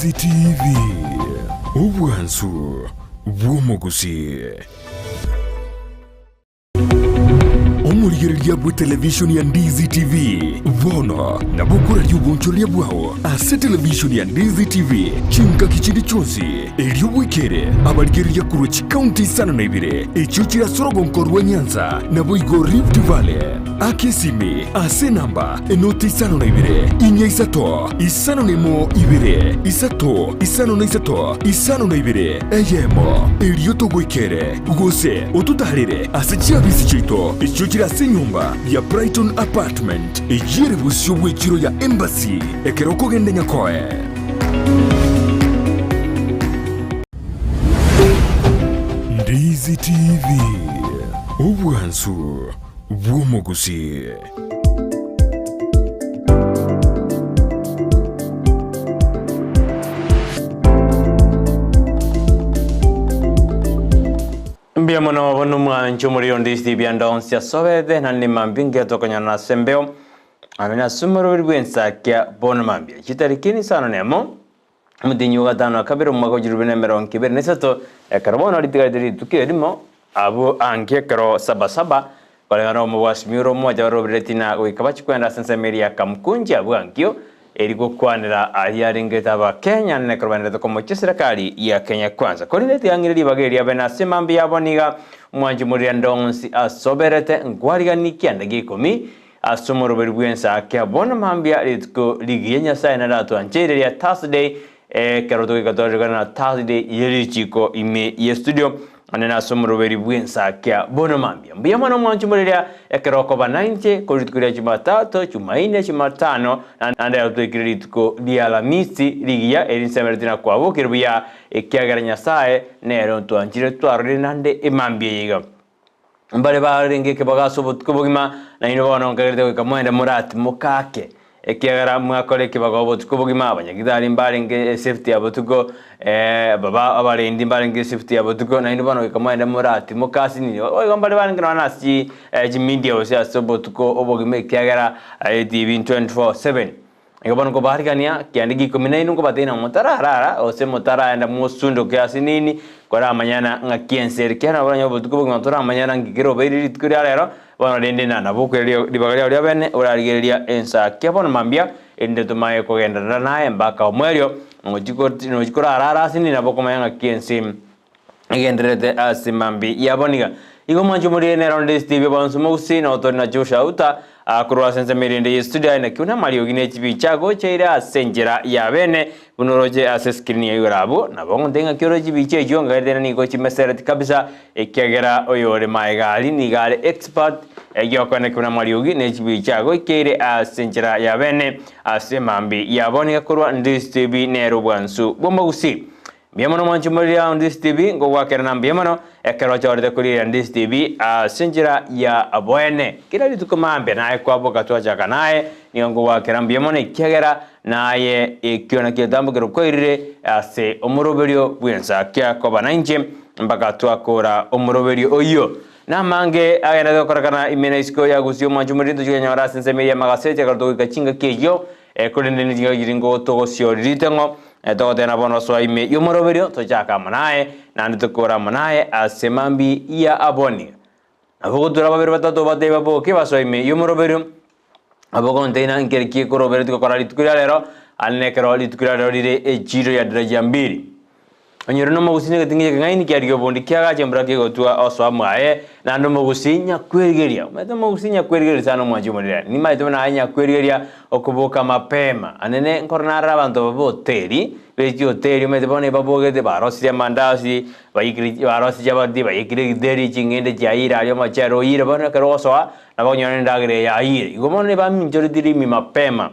Ndizi TV, obwansu bw'omogusii. Omorigereria bw'etelevishoni ya Ndizi TV bono nabo okoraria obonchoreria bwao ase televishoni ya Ndizi TV chingaki chinde chionsi, erio bwekere abarigereria korwa chikaunti isano na ibere echio chire ase orogonko rwa Nyanza naboigo Rift Valley. Aka esimi ase enamba enoti isano na ibere, inya isato, isano na emo ibere, isato, isano na isato, isano na ibere, eyemo, erio togoikere, gose ototaarere ase chiabisi chiaito echio chire ase enyomba ya Brighton Apartment, eyio ere bosio bw'echiro ya Embassy, ekero okogenda Nyakoe. Ndizi TV, obwansu bw'omogusii. Mbuya mono bono omwancho omoriri onde ase ebianda onsi asobete na nemambia engiya tokonyora ase embeo ame nase omoroberi bw'ensakia bono mambia chitariki isano nemo Omotienyi o gatano na kabere omwaka o chilifu bibere na emerongo ebere na isato, ekero bono ritigarete rituko erimo, abwo ange ekero Saba-saba koreng'ana nomobwasimi ore omocha baroberereti na goika bachie kwenda ase ensemo eria ya Kamukunji abwo ankio, eri gokwanera aria arengete Abakenya na ekero baenderete komochia eserekari ya Kenya Kwanza. Korende tigang'ire ribaga eria abe nase mambia yabo niga omwanchi moria onsi asoberete nkwarigani kianda gia ikomi Ase omoroberi bw'ensakia bono mambia rituko rigiya Nyasae naratwancheire ria Thursday, ekero togoika twarekana na Thursday ye richiko ime ye studio ande nase omoroberi bw'ensakia bono mambia. Mbuya mono mwanche moreria ekero okoba nainche korwa rituko ria Jumatatu, Jumaine, Jumatano naende ero toikire rituko ria Alamisi rigiya eri nsemeretie na kwabokire buya ekiagera Nyasae nere ontwanchire twarorire naende emambia eye iga. Mbare barenge ekebago ase obotuko bogima, na inwe bono nkagerete goika moende moratimoke ake, ekiagera mwakora ekebago obotuko bogima. Abanyagitari mbarenge eshift ya botuko, baba abarendi mbarenge eshift ya botuko, na inwe bono goika moende moratimoke ase nini. Boigo mbare barenge nonya na ase chi chimedia gose ase obotuko obogima ekiagera etv 24/7. Igo bono nkobaarigania kianda gia ikomi na inwe nkobatebia ng'a motararara, gose motaraenda mosundoke ase nini, koramanyana ng'aki ense ere. Ekiagera nabo oranyore obotuko bogima toramanyana ng'aki kere obeire rituko ria rero, bono rende na nabo okoiraria ribaga riao ria bene, orarigereria ensa kia bono mambia, erinde tomaye kogenderera naye mpaka omoerio, nochi korarara ase nini nabo okomanya ng'aki ense egendererete ase mambia yabo niga. Igo mwanche omorire nere onde Steve Bonsu Mogusi na otori na Joshua Uta korwa ase ensemo erinde ye studio aye naki buna amariogi ne chibicha agocheire ase enchera ya bene buna oroche ase screen ya igoro abwo nabo ogontebia ng'aki oroche chibicha echio ngagerete na nigo chimesereti kabisa ekiagera oyore maega aria nigo are expert egiokora naki buna amariogi ne chibicha agoikeire ase enchera ya bene ase mambia yabo niga korwa ndi Steve nere obwansu bw'Omogusi. Mbuya mono mwanche morire ao Ndisi TV, ngogwakerana mbuya mono ekero ochorete korigereria Ndisi TV ase enchera ya boene. Kera rituko mambia naye kwaboka twachaka naye, nigo ngogwakera mbuya mono ekiagera naye ekio nakio egetambokero kwairire ase omoroberio bw'ensakia koba nainche mpaka twakora omoroberio oyio. Namange agenderete gokorekana ime na isiko ya gusii omwanche omoriri ntochia konyora ase ensemo eye y'amagaseti ekero togoika chingaki echio Korende nigo chiri ngotogosioririte ng'o, togotena bono soa ime y'omoroberio, tochake amo naye, naende tokore amo naye ase mambia ya aboni. Nabo gotura babere batato obatebie baboke basoe ime y'omoroberio, nabo container nkere ki ekoroberetie gokora rituko ria rero, aande nekero rituko ria rero rire echiro ya daraja mbili. Onye ore nomogusi negetinga ekeng'aini kiarigia obondi kiagacha embura kegotwa osoa mwaye, naende omogusi nyakwerigeria. Omanyete omogusi nyakwerigeria sana omwanchi omorere. Nimanyete buna aye nyakwerigeria okoboka mapema. Anene nkoro narora abanto aba b'hoteli, be chihoteli omanyete bono ebabogete barosirie amandasi, baikire barosirie chichabati, baikire egitheri, ching'ende chiayire aria omochere oyire bono ekero ogosoa, nabo okonyora endagera eye yayire. Igo bono ebaminchoretie rimi mapema.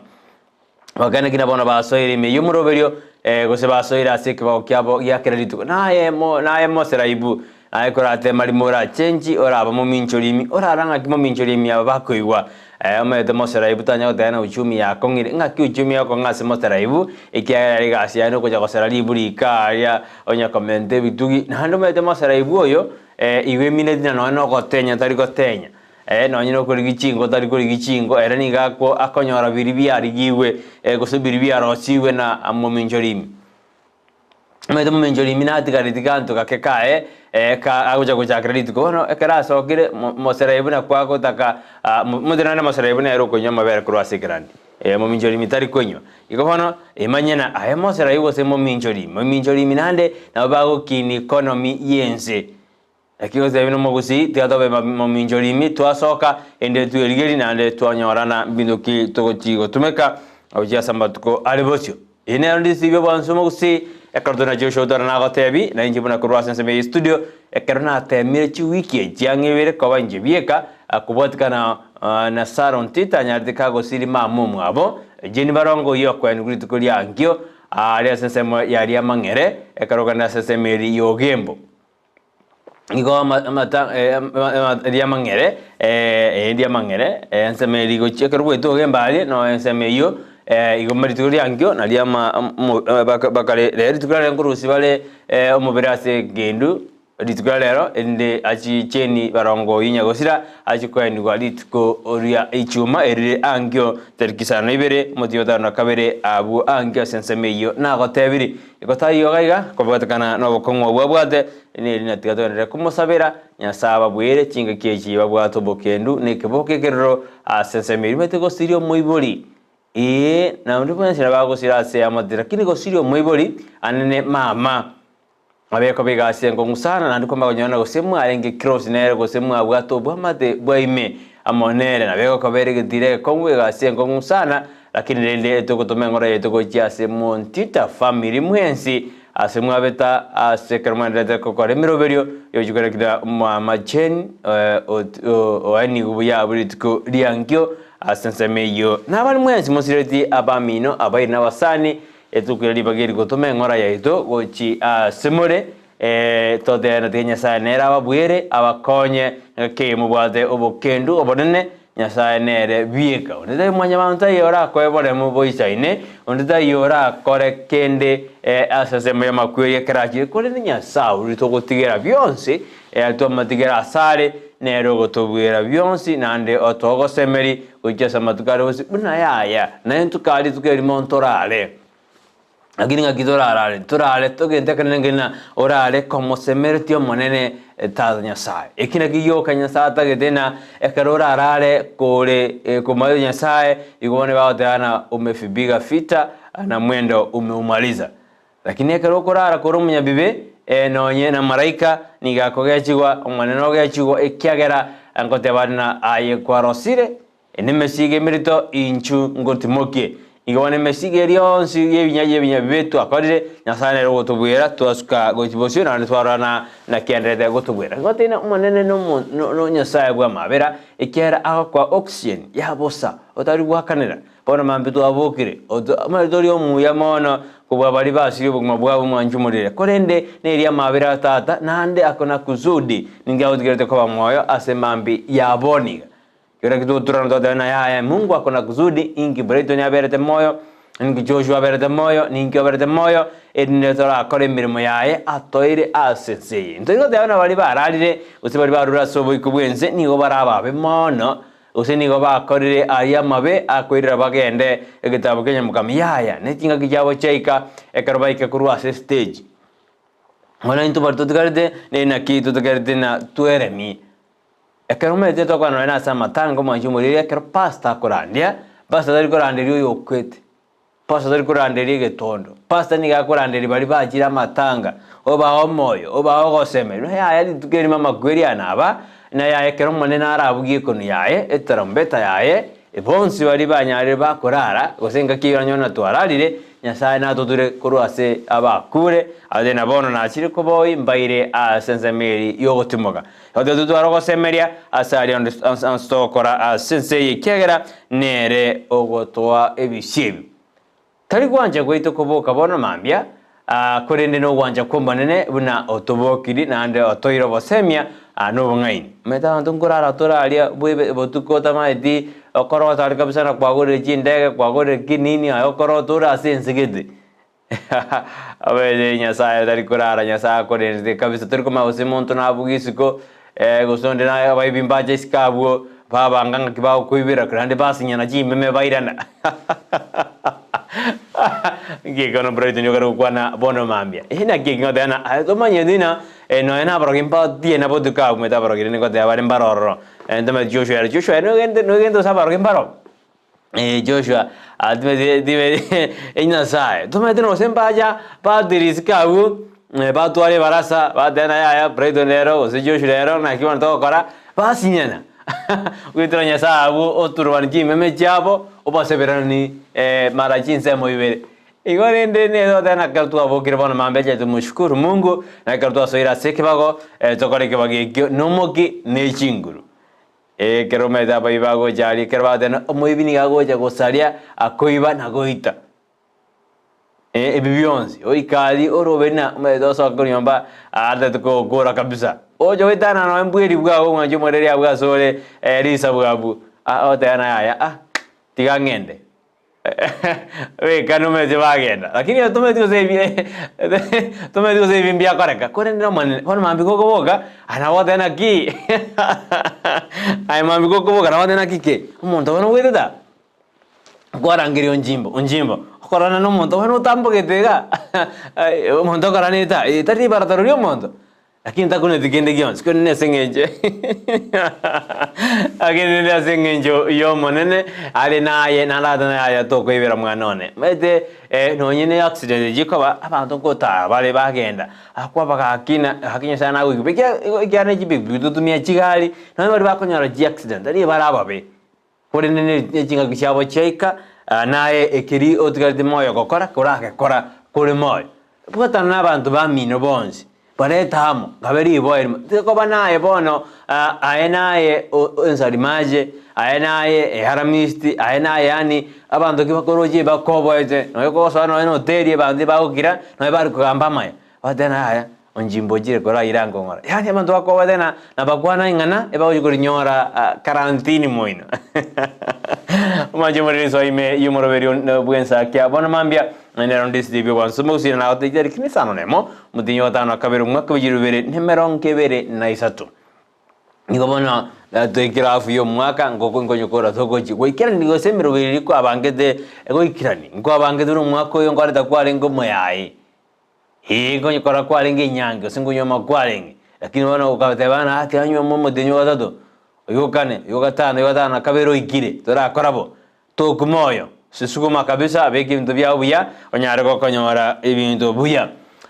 Bakaneki na bono basoire ime y'omoroberio, eh, gose basoire ase ekebago kiabo gia kera rituko. Naye mo, naye moseraibu, naye koratema rimo orachenchi, oraba mominchori imi, orara ng'aki mominchori imi aba bakoigwa. Eh, omanyete moseraibu tanya goteba ng'a uchumi yakong'ire, ng'aki uchumi egokong'a ase moseraibu, ekiagera ere egasi yaye nogocha gosera ribu rika aria, onya komenta ebitugi, naende omanyete moseraibu oyo, eh, igo emineti na nonye nogotenya tari gotenya. Ee, nonye nokorigia chinko tari korigia chinko, ere nigo ako akonyora biria biarigigwe, gose biria biarosigwe na mominchori ime. Omanyete omominchori ime natigareti ganto gake kaye ka agocha gochakera rituko. Bono ekero asokire moserai buna kwagotaka omanyete naende moserai buna ere okonywa amabere korwa ase ekerandi, mominchori ime tari konywa. Igo bono emanye na aye moserai gose mominchori, mominchori ime naende nabo bagokinia economy y'ense. Naki gose buna omogusii, tiga tobe mominchori ime twasoka, ende twerigerie naende twanyorana mbinto ki togochi gotumeka gochia ase amatuko are bosio. Eye nero ndisibi obwansu omogusii, ekero tore na Joshua Otara nagotebi, na inche buna korwa ase ensemo eye studio, ekero natemire chiwiki echi ang'e ibere koba inche bieka, kobwatikana na Sarah Ontita anyarete kagosiri mama omwabo, Jane Barongo oyio okoenigwa rituko ria ankio, aria ase ensemo ya Riamang'ere, ekero ogenda ase ensemo eria ya Ogembo. Nigo riamang'ere riamang'ere ensemo eria gochia ekero gwaetwa ogemba aria no ensemo eyio igo rituko ria ankio nario ama bakare rero rituko riarenge nkorusia bare omobere ase egendu rituko ria rero erinde achie cheni barongo oyio nyagosira achie koenigwa rituko ria ichuma erire ankio tariki isano na ibere omotienyi o gatano na kabere abwo ankio ase ensemo eyio nagotebirie. Igo taiyo iga iga, kobwatekana nobokong'u obwo abwate, neri na tiga togenderere komosabera, Nyasae ababwere chingaki echi babwate obokendu na ekeboko ekeroro ase ensemo eria omanyete gosiria omoibori. Ee, na onde bwensi nabo agosira ase eamate, lakini gosiria omoibori anene mama. Abekoba egasi enkong'u sana naende kwamanya konyora gose mwarenge close nere gose mwabwate obwamate bwa ime amo nere. Nabo egokobera egetiro egekong'u egasi enkong'u sana Lakini rende togotoma engoro yaito gochia ase Montita family mwensi ase mwabeta ase ekero mwaenderete gokora emeroberio yogochia korekera mama Jane oenigwe buya bwe rituko riankio ase ensemo eyio. Nabari mwensi mosireti abamino abairi na abasani etuko ribaga eri gotoma eng'ora yaito gochi ase more totebe tiga Nyasaye nere ababwere abakonye ngaki mobwate obokendu obonene Nyasae nere bieka. Onde tari mwanyabanto taiyo orakoe boremu boisaine, onde taiyo orakore kende ase ensemo y'amakweri ekerachire, korende Nyasae oria togotigera bionsi, twamatigera asare, nere ogotobuera bionsi, naende otogosemeri gochia ase amatuko are bosio, buna yaya, naintwe tokaa rituko erimo ntorare. Lakini ng'aki torarare? Torare togente ekenene nkeri na orare komosemeretie Omonene Tata Nyasae. Eki nakio gioka Nyasae atagete na ekero orarare kore komoetia Nyasae, igo bono bagoteba ng'a umefibiga vita na mwendo umeumaliza. Lakini ekero okorara kore omonyabibe nonye na malaika nigo akogechigwa, Omonene ogechigwa ekiagera ngoteba are ng'a aye kwarosire Nemesigo emerito inchu ngotimokie. Igo bono emesigo eria yonsi y'ebinya y'ebinyabibe twakorire, Nyasae nere ogotobwera, twasuka gochia bosio naende twarora na naki aenderete gotobwera. Igo tari Omonene nomo no Nyasae bw'amabera, ekiagera agokoa oxygen ya bosa otari goakanera. Bono mambia twabokire, oto omanyete tori omuya mono kobua baria basirie obogima bwabo mwanche omorere. Korende neria amabera a Tata, naende ako na kusudi, ninki agotigerete koba moyo ase mambia ya bono iga. Ekero ekio togoturana togoteba ng'a yaya, Mungu ako na kusudi, inki Brighton aberete moyo, ninki Joshua aberete moyo, ninki oberete moyo, erinde torakore emeremo yaye atoire ase ense eye. Ntori goteba buna baria bararire, gose baria barure ase oboiko bw'ense nigo bare ababe mono, gose nigo bakorire aria amabe akoirera bagende egetabu kia Nyamokami. Yaya, ne chingaki chiabo chiaika ekero baika korwa ase estage. Bono intwe baria totigarete, naki totigarete na tweremie. Ekero omanyete tokwana nonya nase amatanga omwanchi omoriri ekero pastor akorandia, pastor tari koranderia oyo okwete, pastor tari koranderia egetondo, pastor nigo akoranderia baria bachire amatanga, obae omoyo, obae ogosemeria, na yaya rituko erimo amakweri aya naba, na yaya ekero omonene arabugie ekonu yaye, eterumbeta yaye, bonsi baria banyarire bakorara, gose engaki eyio oranyore natwararire, Nyasae natoture korwa ase abakure, ase na bono nachire koboyia mbaire ase ensemo eria y'ogotimoka. Goika totware ogosemeria ase aria onde onsi togokora ase ense eye, ekiagera nere ogotoa ebisio ebi. Tari gwancha gwaito koboka bono mambia, korende nogwancha kw'Omonene buna otobokirie naende otoire obosemia nobong'aini. Omanyete abanto nkorara tore aria bwebe botuko otamaeti okorota aria kabisa na kwagorire chindege kwagorire ki nini aye okorota ore ase ense gete. Omanyete Nyasaye tari korara Nyasaye akorendete kabisa tori komanya gose monto nabuge isiko gose onde naye abaibi mbache isiko abwo babanga ng'aki bagokoibera naende basinyana chimeme bairana. Nki bono Brighton okare gokwana bono mambia. Eeh naki eki ngoteba ng'a aye tomanyeti ng'a nonya na abarogi mbatie na botuko abwo omanyete abarogi rende ngoteba bare mbare ororo. Ntomanyeti Joshua ere, Joshua ere nogente nogente gose abarogi mbaro? Joshua timanyeti timanyeti Nyasaye, tomanyeti gose mbacha batirisika abwo batwara ebarasa bateba ng'a yaya Brighton rero gose Joshua rero naki bono togokora, basinyana. Goetera Nyasaye abwo oturubani chimeme chiabo, obaseberani mara chinsemo ibere. Igo rende nigo togoteba ng'a ekero twabokire bono mambia acha tomoshukuru Mungu, na ekero twasoire ase ekebago, tokore ekebago ekio nomoki ne chinguru. Ekero omanyete abaibi bagocha aria, ekero bagoteba ng'a omoibi nigo agocha gosaria, akoiba na goita. Ebi bionsi, oika aria orobe ng'a omanyete osoke korwa nyomba atete kogokora kabisa. Oche goetana nonya mbweri bwao omwanche omoreri abwo asore risabu abwo, ogoteba ng'a yaya ah, tiga ng'ende. Beka nomanyete bagenda, lakini ere tomanyeti gose ebi tomanyeti gose ebi mbiakoreka, korende Omonene, bono mambia gokoboka, aye nabo ogoteba naki aye mambia gokoboka nabo ogoteba naki ki, omonto bono obwetete aa? Nkwarangeria onchimbo, onchimbo, okororana na omonto bono otambogete iga, omonto okoranete aa, tari ribarataro ria omonto. Lakini takuneti kende gionsi, korende nase eng'encho lakini rende ase eng'encho y'Omonene are naye, naende ate naye aye tokoibera mwana one. Omanyete nonye ne accident chikoba, abanto nkotara bare bagenda, akwa bagakina, gaki Nyasaye nagoika ekiagera ekiagera ne chipikipiki totumia chigari, nonye baria bakonyora chiaccident tari bare ababe. Korende ne chingaki chiabo chiaika, naye ekeri otigarete moyo gokora, koragekora kore moyo. Bwatana nabanto bamino bonsi, barete amo, kabe riboa erimo. Tiga koba naye bono, aye naye ensarimache, aye naye eharamisti, aye naye yaani abanto ki bakoroche bakoboete, nonya kogosoa nonya na hoteli abanto ebagokira, nonya bare kogamba amaya. Bateba ng'a yaya, onchimba ochire koraira nkong'ora. Yaani abanto bakobwate ng'a nabakwana ing'ana ebagochia korinyora karantini moino. Omwanche omorero insoa ime y'omoroberio bw'ensakia bono mambia nero ndisirie bwanso mogusira nagotebirie tariki isano nemo omotienyi o gatano na kabere omwaka bwe chilifu ibere na emerongo ebere na isato. Nigo bono toikire hafu y'omwaka nkoko nkonyokora togochia goikerania gose emeroberio eria kwabangete goikerania. Nkwabangete buna omwaka oyo nkoreta kwarenge omoyaye. Ee, nkonyekora kwarenge enyangi, gose nkonyuoma kwarenge, lakini bono ogateba ng'a tiga nyuome omotienyi o gatato, oyo o kane, oyo o gatano, oyo o gatano na kabere oikire, torakora bo. Tokuma oyo, sisukuma kabisa, beka ebinto biao buya, onyare gokonyora ebinto buya.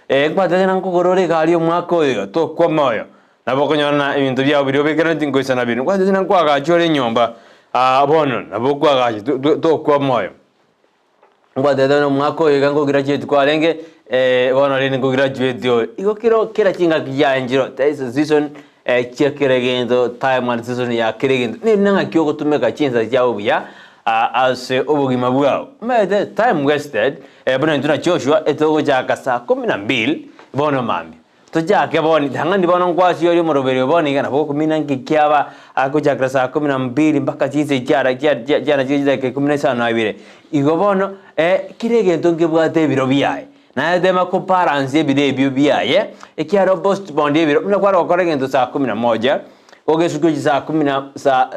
Ee, nkwatebete ng'a nkogorore egari omwaka oyo iga, tokwama oyo. Nabo okonyora ng'a ebinto biao biria obekeraneti nkoisana bire. Nkwatebete ng'a nkoagacha ore enyomba, bono nabo okoagacha to- to- tokwama oyo. Ngwatebete buna omwaka oyo iga nkograduate kwarenge, bono rende nkograduate oyo. Igo kero kera chingaki chiaye nchiro, there is a season chia kera egento, time and season ya kera egento. Nere ng'aki ogotumeka chinsa chiago buya ase obogima bwao. Omanyete time wasted, buna intwe na Joshua, etogochaka saa kumi na mbili, bono mambia. Tochake bono, tang'ani bono nkwasioria omoroberio bono iga nabo okomina nki kiaba agochakera saa kumi na mbili mpaka chinsa chiara chia chia chiana chire chidakika ikomi na isano na ibere. Igo bono kera egento nkebwate ebiro biaye. Naye tema ko balance ebiro ebio biaye, ekiagera opostpone ebiro, buna kware gokora egento saa kumi na moja, ogesukia gochia saa kumi na saa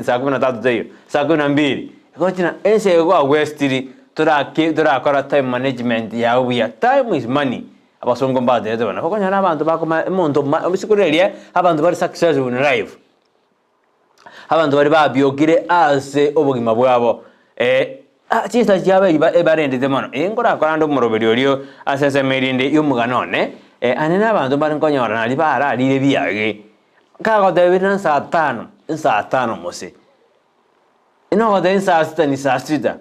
saa kumi na tatu taiyo, saa kumi na mbili, gochia ense eye kwawestiri torake torakora time management yago buya, time is money. Abasongo mbatebete buna okonyora abanto bakoma omonto ma risiku riria abanto bare successful in life, abanto baria babiokire ase obogima bwabo chinsa chiabo echi ebarendete mono. Ee nkorakore ande omoroberi oria ase ensemo erinde ya omogano one, aye na abanto mbare nkonyora naria bararire ebiage, nkagotebia buna saa tano, saa tano mose, nogotebia saa sita ni saa sita.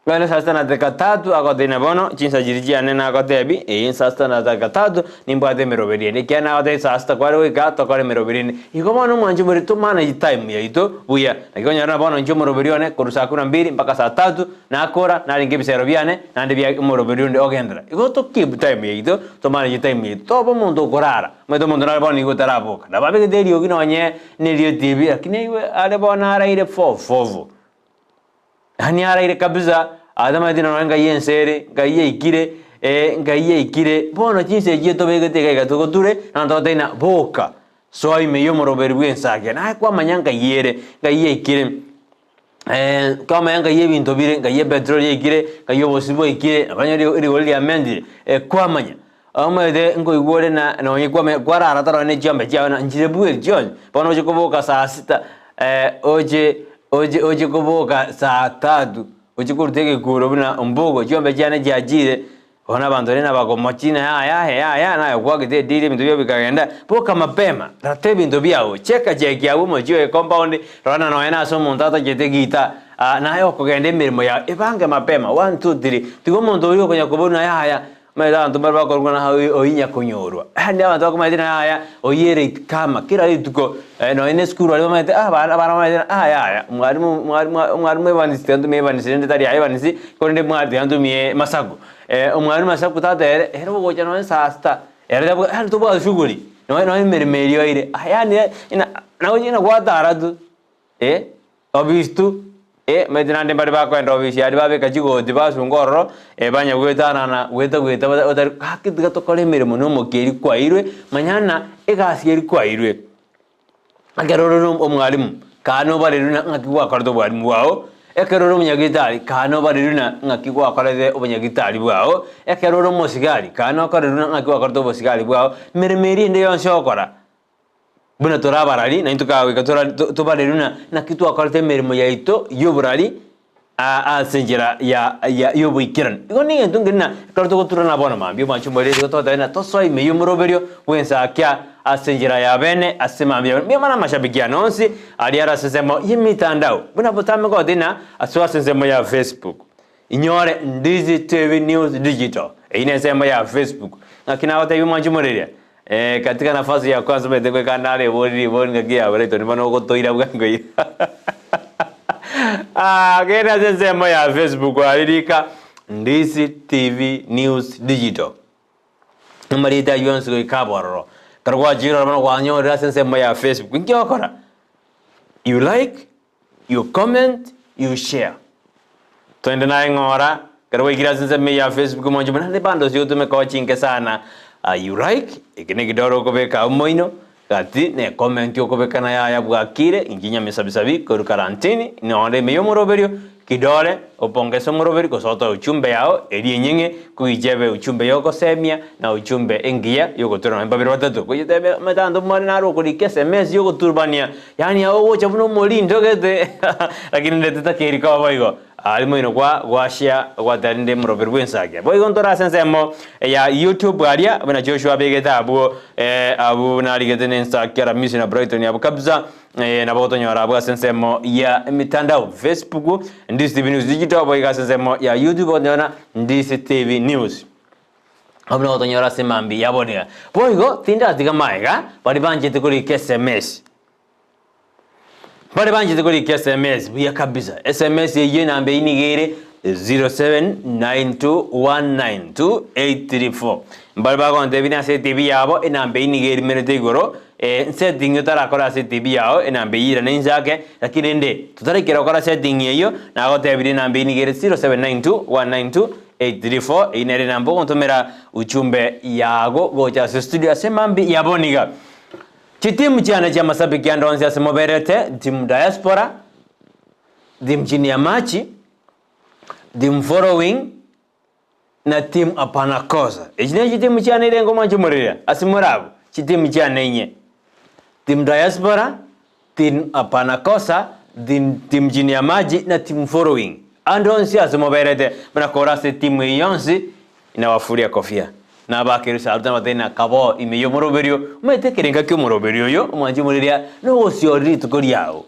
Bono saa sita na dakika tatu agoteina bono, chinsa chiria chiane nagotebi, ee, saa sita na dakika tatu nimbwate emeroberi ende, ekiagera nagotebia saa sita kware goika tokore emeroberi ende. Igo bono omwancho bori tomanage time yaito buya. Naki onyore na bono inche omoroberi one korwa saa kumi na mbili mpaka saa tatu, nakora, narenge ebisero biane, naende bia omoroberi onde ogenderera. Igo to keep time yaito, tomanage time yaito. Toba omonto okorara, omanyete omonto nare bono nigo otaraboka, nabo abegete eriogi nonye na erio etibi, lakini aigwe are bono araire fofofu. Yaani araire kabisa, atamanyeti nonya ngai ense ere, ngai yaikire, ngai yaikire. Bono chinsa echio tobegete iga iga togoture, nabo togotebia ng'a boka, soa ime y'omoroberi bw'ensakia, naye kwamanya ngai ere, ngai yaikire. Kwamanya ngai ebinto bire, ngai epetroli yaikire, ngai obosie bwaikire, nabanyora rigori riamentire, kwamanya. Omanyete nkoigwa ore na nonye kwamanya kwarara toro ne chiombe chiao na nchire bweri chionsi, bono oche koboka saa sita oche oche oche koboka saa tatu, oche koruta egekuro buna ombogo chiombe chiane chiachire, Bono abanto baria nabagomochi, na yaya, yaya, naye okwagete ediri, ebinto biao bikagenda. Boka mapema, rata ebinto biao, cheka cheki agwo omochie oye compound, rora na nonya nase omonto atachete gita, ah, naye okogenda emeremo yao, ebange mapema, one, two, three. Tiga omonto oria okonya koborwa na yaya, omanyete abanto mbare bakorwa ng'a oyi oyi nyakonyorwa. Yaani abanto bakomanyete na yaya, oyio ere kama kera rituko, nonya na esukuru baria bamanyete ah abana abana bamanyete ah yaya, mwalimu mwalimu mwalimu Evans tiga ntumie Evans rende tari aye Evans, korende mwa tiga ntumie Masaku. Omwalimu Masaku tata ere, ere ogocha nonya saa sita, ere tabwa yaani tobwate shughuli, nonya nonya emeremo eria oire, ah yaani ina nagochia ina gwatara tu, eh, ofisi tu, eh, omanyete naende mbare bakoenda ofisi aria babeka chigoti basunga ororo, banya goetanana goeta goeta bata batari gaki tiga tokore emeremo na omokia eria kwairwe, manya ng'a egasi eria kwairwe. Ekero ore omwalimu, kaa nobarerwe na ng'aki gwakorete obwalimu bwao, ekero ore omonyagitari, kaa nobarerwe na ng'aki gwakorete obonyagitari bwao, ekero ore omosigari, kaa nokorerwe na ng'aki gwakorete obosigari bwao, emeremo eria ende yonsi ogokora, buna tore abarari, naintwe kagoika tora tobarerwe na naki twakorete emeremo yaito ya oborari, ase enchera ya ya y'oboikeranu. Igo negento nkeri na ekero togoturana bono mambia omwanche omoriri igo togoteba ng'a tosoe ime y'omoroberio bw'ensakia ase enchera ya bene ase mambia bono. Mbuya mono amashabiki ane onsi aria are ase ensemo y'emitandao buna botambe ngotebi ng'a asoe ase ensemo ya Facebook inyore Ndizi TV News Digital eyio nensemo ya Facebook. Ng'aki nagotebia omwanche omoriri katika nafasi ya kwanza omanyete goika narebori ribori ng'aki ya Brighton bono ogotoira bwango iga. Ah, genda ase ensemo ya Facebook aria rika Ndisi TV News Digital. Amarieta ayio onsi goika abe ororo. Ekero gwachire ororo bono kwanyorire ase ensemo ya Facebook, inki ogokora? You like, you comment, you share. Twende naye ng'ora, ekero gwaikire ase ensemo eye ya Facebook omonche buna naende bundles chigotumeka oo chinke sana, you like, eke na ekidore okobeka omoino, gati na ecomment okobeka naye aya bwakire, inche nyamesabisabi korwa karantini, nonde ime yomoroberio, kidore, opongese omoroberio gose otoe uchumbe yao eria enyeng'e, kogicha ebe uchumbe yogosemia, na uchumbe engiya yogotura nonye babere batato. Koyetebia omanyete abanto mbare naro okorika sms yogoturubania, Yaani agwo ogocha buna omorindo gete, lakini rende titakeiri koba boigo. Aria moino kwa gwashia gwateba rende moroberi bw'ensagia. Boigo ntore ase ensemo ya YouTube aria buna Joshua abegete abwo abwo buna arigete na ensakia Aramisi na Brighton abwo kabisa nabo gotonyora abwo ase ensemo ya emitandao Facebook Ndisi TV News Digital boigo ase ensemo ya YouTube gotonyora Ndisi TV News. Abwo nabo gotonyora ase mambia ya bono iga. Boigo tindatiga magega baria banchete korika sms. Baria banchete korika sms buya kabisa. Sms eyio enamba eyio nigo ere 0792192834. Mbare bagontebia nase etibi yabo enamba eyio nigo erimerete igoro, setting otarakora ase etibi yao enamba eyio irane inse ake, lakini rende totaraikera gokora setting eyio nagotebirie enamba eyio nigo ere 0792192834 eyio nere enamba ogontomera ujumbe yago gocha ase studio ase mambia ya bono iga. Chitimu chiane chi'amasabiki ande onsi ase moberete, Team Diaspora, Team Chini ya Machi, Team Following, na Team Hapana Kosa. Echi ne chitimu chiane ere nkomancha omorero ase more abwo, chitimu chiane inye. Team Diaspora, Team Hapana Kosa, Team, Team Chini ya Maji, na Team Following. Ande onsi ase moberete, buna kore ase etimu eyio yonsi, Inabafuria kofia, nabake risaru nabatebie ng'a kaboo ime y'omoroberio, omanyete ekerenga ki'omoroberio oyo, omwanchi omoreria, nogosiora rituko riao.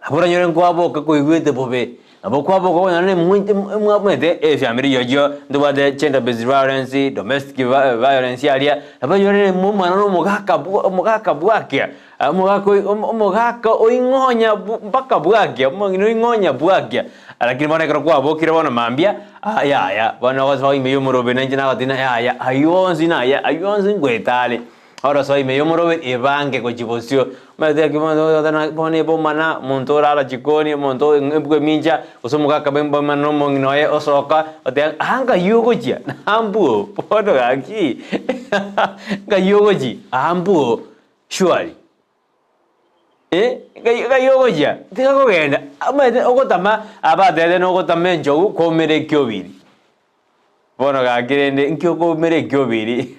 Nabo oranyore nkwaboka koigwete bobe, nabo kwaboka okonyora nemwete omanyete efamiri yochio ntobwate gender based violence, domestic violence aria, nabo oranyore omwana na omogaka bwa omogaka bwakia, omogaka omogaka oing'onya mpaka bwakia, omong'ina oing'onya bwakia. Lakini bono ekero kwabokire bono mambia, ah yaya, bono ogosoa ime y'omorobe nainche nagotiina yaya, ayio onsi naye, ayio onsi ngoeta are. Orosoa ime y'omorobe, ebange gochia bosio. Omanyete ekio bono bono ebomana, omonto orara chikoni, omonto bwemincha, gose omogaka bw'ebomana na omong'ina oye osoka, oteba aa ngai ogochia, nambuo, bono gaki, ngai ogochia, aa mbuo, surely. Eh, ngai ngai ogochia, tiga kogenda, omanyete ogotama abatebete nogotama enchogu kwaumera ekiobiri. Bono gaki rende nki okoumera ekiobiri?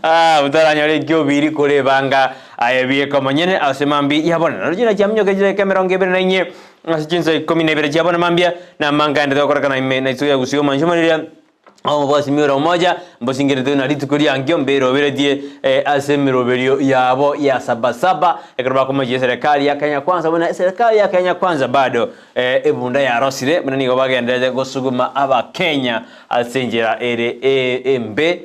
Ah, otaranyora ekiobiri kore ebanga aye bieka omonyene ase mambia ya bono. Naroche na chiaminyoka chidakika emerongo ebere na inye ase chinsa ikomi na ibere chia bono mambia, na amanga aende togokorekana ime na isiko ya gusii omonche omoriri Omobosimi ore omocha mbosingeretwe na rituko riankio mberoberetie ase emeroberio yabo ya Sabasaba ekero bakomochia eserekari ya Kenya Kwanza buna eserekari ya Kenya Kwanza bado ebunda yarosire buna nigo bagendererete gosuguma abakenya ase enchera ere embe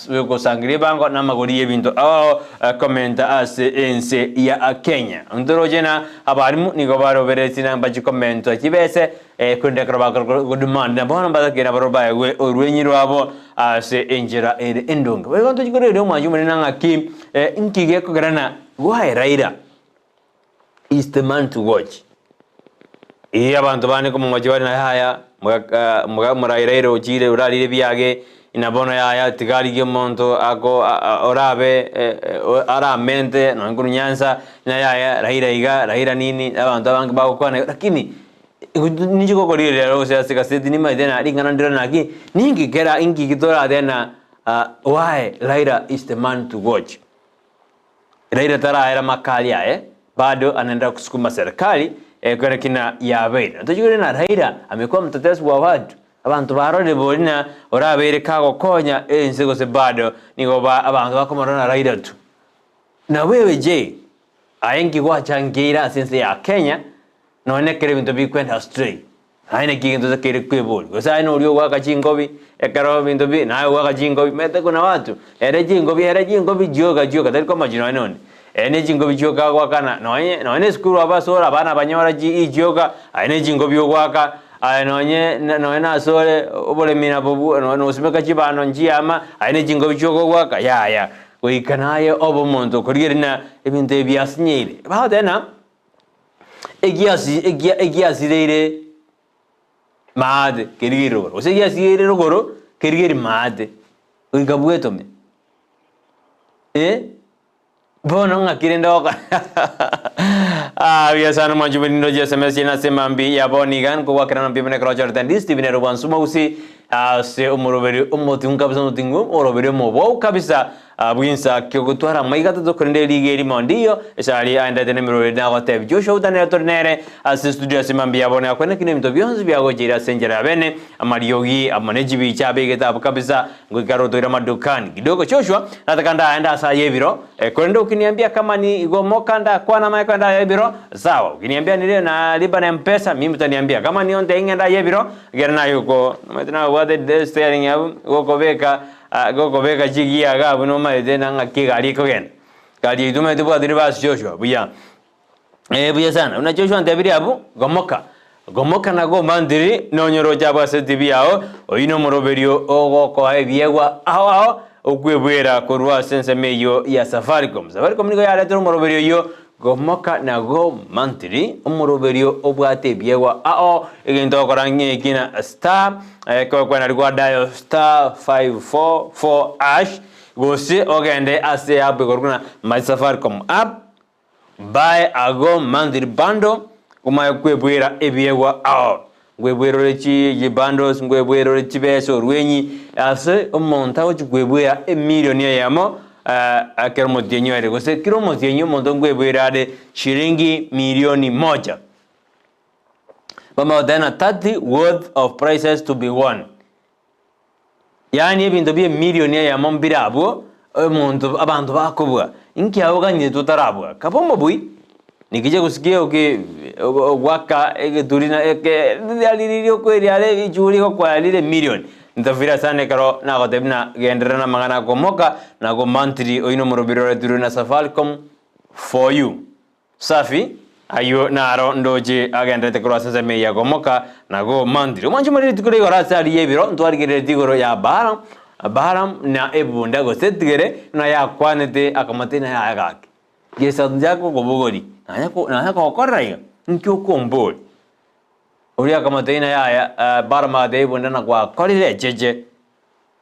yogosangereria ebango na amagori y'ebinto ao komenta ase ense ya Kenya. Ntoroche na abalimu nigo baroberetie na mbachi komentwa chibese Korende ekero bakora godemand, na bono mbatakire nabarabwo baegwe orwenyi rwabo ase enchera ere endonge. Boigo ntochie koreria omwanchi omonene ng'aki, inki gekogera na why Raila is the man to watch. Ee abanto bande komong'ochia bare na yaya, mogaka moga morai Raila ochire orarire ebiage, na bono yaya tiga arigie omonto ako orabe aramente nonye korwa Nyanza, na yaya Raila iga, Raila nini, abanto abange bagokwana igo lakini Ninche gokorigereria gose ase egaseti nimaete na ring'ana ndire naki, ninki kera inki toratebe na why Raila is the man to watch. Raila taraera makali aye, bado anaendelea kusukuma serikali ekore kina yabeire. Na tochigwere na Raila amekuwa mtetezi wa watu, abanto barorire bori na orabeire kagokonya ense gose bado nigo ba abanto bakomorora na Raila tu. Na wewe je, aye nki gwachangeire ase ense ya Kenya Nonya ekero ebinto bikwenda astray, naye naki egento otakeire kweboria, gose aye noria ogoaka chinkobi, ekero ebinto bi naye ogoaka chinkobi, omanyete kuna watu, ere chinkobi ere chinkobi chioka chioka tari komochi nonya nonde. Ere ne chinkobi chioka agoakana, nonye nonye na esukuru abasore abana banyora chi chioka, aye ne chinkobi ogoaka, aye nonye nonye nasore oboremi nabobwo nonye nosimeka chibando nchiama, aye ne chinkobi chioka ogoaka, yaya. Goika naye obe omonto okorigereria ng'a ebinto ebi biasinyeire. Bagoteba ng'a. Egiasireire maate kerigerie rogoro, gose egiasireire rogoro kerigerie maate, goika bwetome. Eh, bono ng'aki rende ogokora Ah, buya sana mwanchi bwe nindo chi'SMS chiaino ase mambia ya bono iga, nkogwakerana mbuya buna ekero ochorete Ndisi TV nere obwansu mogusi ase omoroberi omoting'u kabisa omoting'u omoroberi omobou kabisa. Bw'insa ki ogotwara amaiga atato korende eriiga erimo ndiyo esari aendete nemeroberi nagotebia Joshua utanere tore nere ase estudio ase mambia yabo nakwene ki nebinto bionsi biagocheire ase enchera ya bene amariogi amo ne chibicha abegete abwo kabisa ngoika rotoire amadukani kidogo Joshua nataka ndaende ase aye ebiro korende ukiniambia kama ni igo moka ndakwana amaye korende aye ebiro sawa ukiniambia nire nalipa na mpesa mimi utaniambia kama ni onte ing'ende aye ebiro ekero naye oko omanyete nabwate steering abwo gokobeka Gokobeka chigiya iga abwo nomaete na ng'aki egari ekogenda. Egari yaito omanyete bwate ribasi Joshua, buya. Eh buya sana. Buna Joshua antebirie abwo, gomoka. Gomoka na gomantiri, nonye oroche abwo ase etibi yao, oyio nomoroberio ogokoa ebiegwa ao ao, okwebwera korwa ase ensemo eyio ya Safaricom. Safaricom nigo yaretire omoroberio oyio Gomoka na gomantiri, omoroberio obwate ebiegwa ao, egento ogokora ng'eki na star, ekero nari gwa dial star 544 hash, gose ogende ase app ekorokwa ng'a My Safaricom app, buy a Go Monthly Bundle, omanye kwebwera ebiegwa ao. Nkwebwera ore chi bundles, nkwebwera ore chibesa orwenyi, ase omonto agochi kwebwera emilion eyemo ekero omotienyi oere, gose kera omotienyi omonto nkwebwera are shilingi milioni moja. Bamanya goteba ng'a 30 worth of prizes to be won. Yaani ebinto bi'emilioni eyemo mbire abwo, omonto abanto bakobua. Inki aboganyire totarabua? Kaba omobui, nikije gosikia oke ogwaka egeturi na eke riariri riokoeria are richuri gokoa rire emilioni. Ntafira sana ekero nagotebia buna genderera namang'ana akomoka na gomantiri oyio nomorobiri oretirwe na Safaricom for you. Safi, ayio naro ndoche agenderete korwa ase ensemo eye ya Gomoka na Gomantiri. Omwancho more rituko ria igoro ase aria y'ebiro ntwarigereretie igoro ya Balaam, Balaam na ebunda gose etigere buna yakwanete akamotebia naye aye gaki. Gesaku nchake kokobogoria, nanya ko nanya kogokorera iga, inki okomboria? Oria akamotebia naye aya Balaam agatebia ebunda na gwakorire echeche,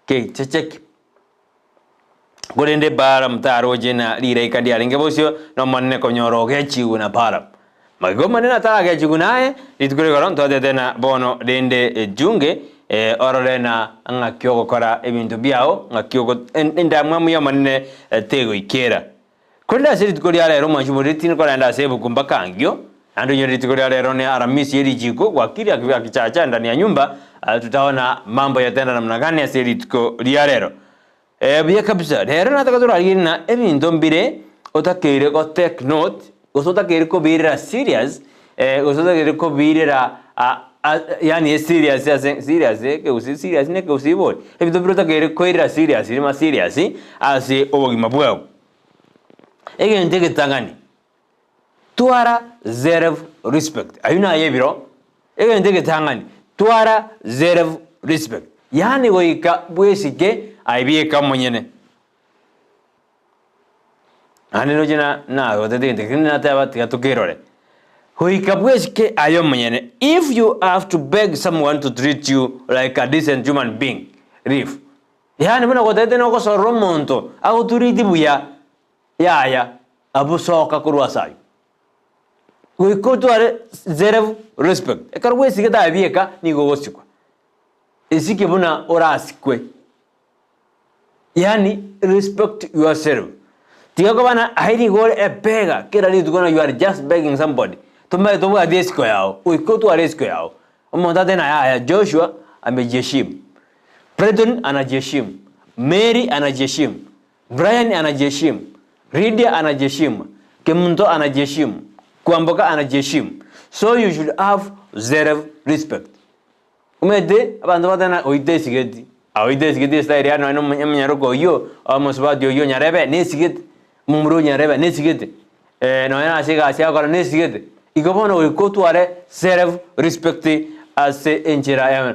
ki cheche ki? Korende Balamu taroche na rilaika ndiarenge bosio n'Omonene konyora ogechigwe na Balamu. Magega Omonene ataragechigwe naye, rituko rigoro ntwatete na bono rende ejunge, orore na ng'aki ogokora ebinto biao, ng'aki ogo endamwamu y'Omonene tegoikera. Korende ase rituko ria rero omwanchi oboriri tindi korenda ase ebuku mpaka ankio, naende onyore rituko ria rero ne Aramisi ye richiiko, gwakire akichacha ndani ya nyumba, tutaona mambo yatenda namna gani ase rituko ria rero. Ee, buya kabisa. Rero nataka torarigererie ng'a ebinto mbire otakeire go take note, gose otakeire kobiirera serious, gose otakeire kobiirera yaani eserious ase serious ekegusii serious na ekegusii bori? Ebinto mbire otakeire koirera serious rima serious ase obogima bwao. Egento egetang'ani, twara self respect, aywo naye ebiro, egento egetang'ani, twara self respect, yaani goika bwesike aye bieka omonyene. Naende roche na nagotete egento ekio nateba tiga tokerore. Goika bwesike aye omonyene, if you have to beg someone to treat you like a decent human being, leave. Yaani buna gotete nogosorora omonto agoturiti buya, Yaya, abwo soka korwa ase ayio. Goika otware self respect. Ekero bwesigete aye bieka nigo ogosikwa. Esike buna orasikwe. Yaani respect yourself. Tiga koba na aye nigo ore ebega kera rituko na you are just begging somebody. Tomanye tobwati esiko yao. Goika otware esiko yao. Omonto atebe na yaya Joshua amejiheshimu. Brighton anajiheshimu. Mary anajiheshimu. Brian anajiheshimu, Lydia anajiheshimu, Kemunto anajiheshimu, Kwamboka anajiheshimu, so you should have self respect. Omanyete abanto batana oyio tesigeti, oyio tesigeti estyle yaye nonye na omonyaroka oyio, omosubati oyio onyarebe nesigete, omomura onyarebe nesigete, nonye na ase egasi agokora nesigete. Igo bono goika otware self respect ase enchera ya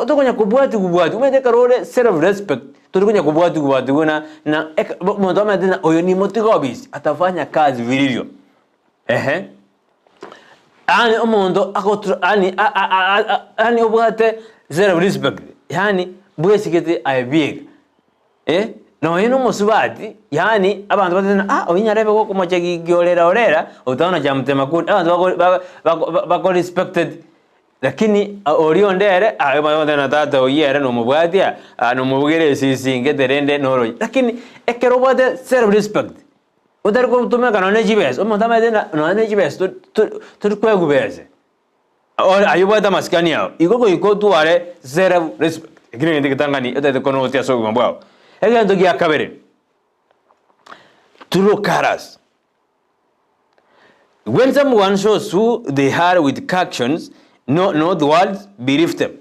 tokonya kobwatigwa bwatigwa, omanyete ekero ore self respect tori konya kobwatigwa bwatigwa na na omonto amanyete ng'a oyo nimotige obisi atafanya kazi vilivyo ehe. Yaani omonto agotura yaani yaani obwate self respect yaani bwesigete aye bieka. Eh, nonya na omosubati, yaani abanto batete ng'a ah oyio nyarebe gokomocha giki orera orera, utaona cha mtema kuni, abanto bako ba bako bako respected, lakini oria onde ere ah bagoteba ng'a tata oyio ere nomobwatia, ah nomobugera esisi ngete rende noroche. Lakini ekero obwate self respect, otari gotumeka nonya na chibesa, omonto amanyete ng'a nonya na chibesa tori tori tori koegwa besa. Ayio obwate amasikani ao, igo goika otware self respect. Ekio negento egetang'ani otagete konotia ase obogima bwao. Egento gia kabere, true colours. When someone shows who they are with actions, no, not words, believe them.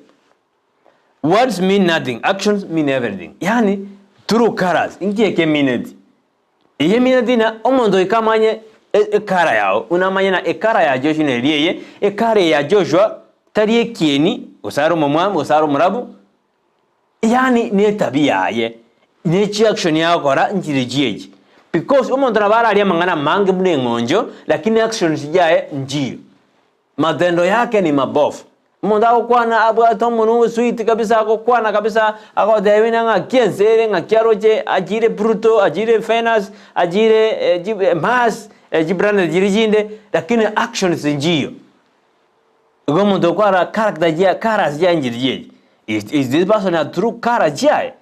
Words mean nothing, actions mean everything. Yaani, true colours, inki ekemineti? Eye emineti ng'a omonto goika amanye ekara yao, buna amanye ng'a ekara ya Joshua neri eye, ekara eye ya Joshua tari ekieni, gose are omomwamu, gose are omorabu, yaani na etabia yaye, ne chiaction agokora nchire chiechi. Because omonto nabo ararie amang'ana amange buna eng'oncho, lakini actions chiaye nchiyo. Matendo yake ni mabofu. Omonto agokwana abwate omonwa osweet kabisa agokwana kabisa agotebia ng'a ng'aki ense ere ng'aki aroche achire Pluto achire Venus achire Mars chiplanet chiria chinde lakini actions nchiyo. Igo omonto okwara character chia colours chiaye nchiria chiaye is is this person a true colour chiaye?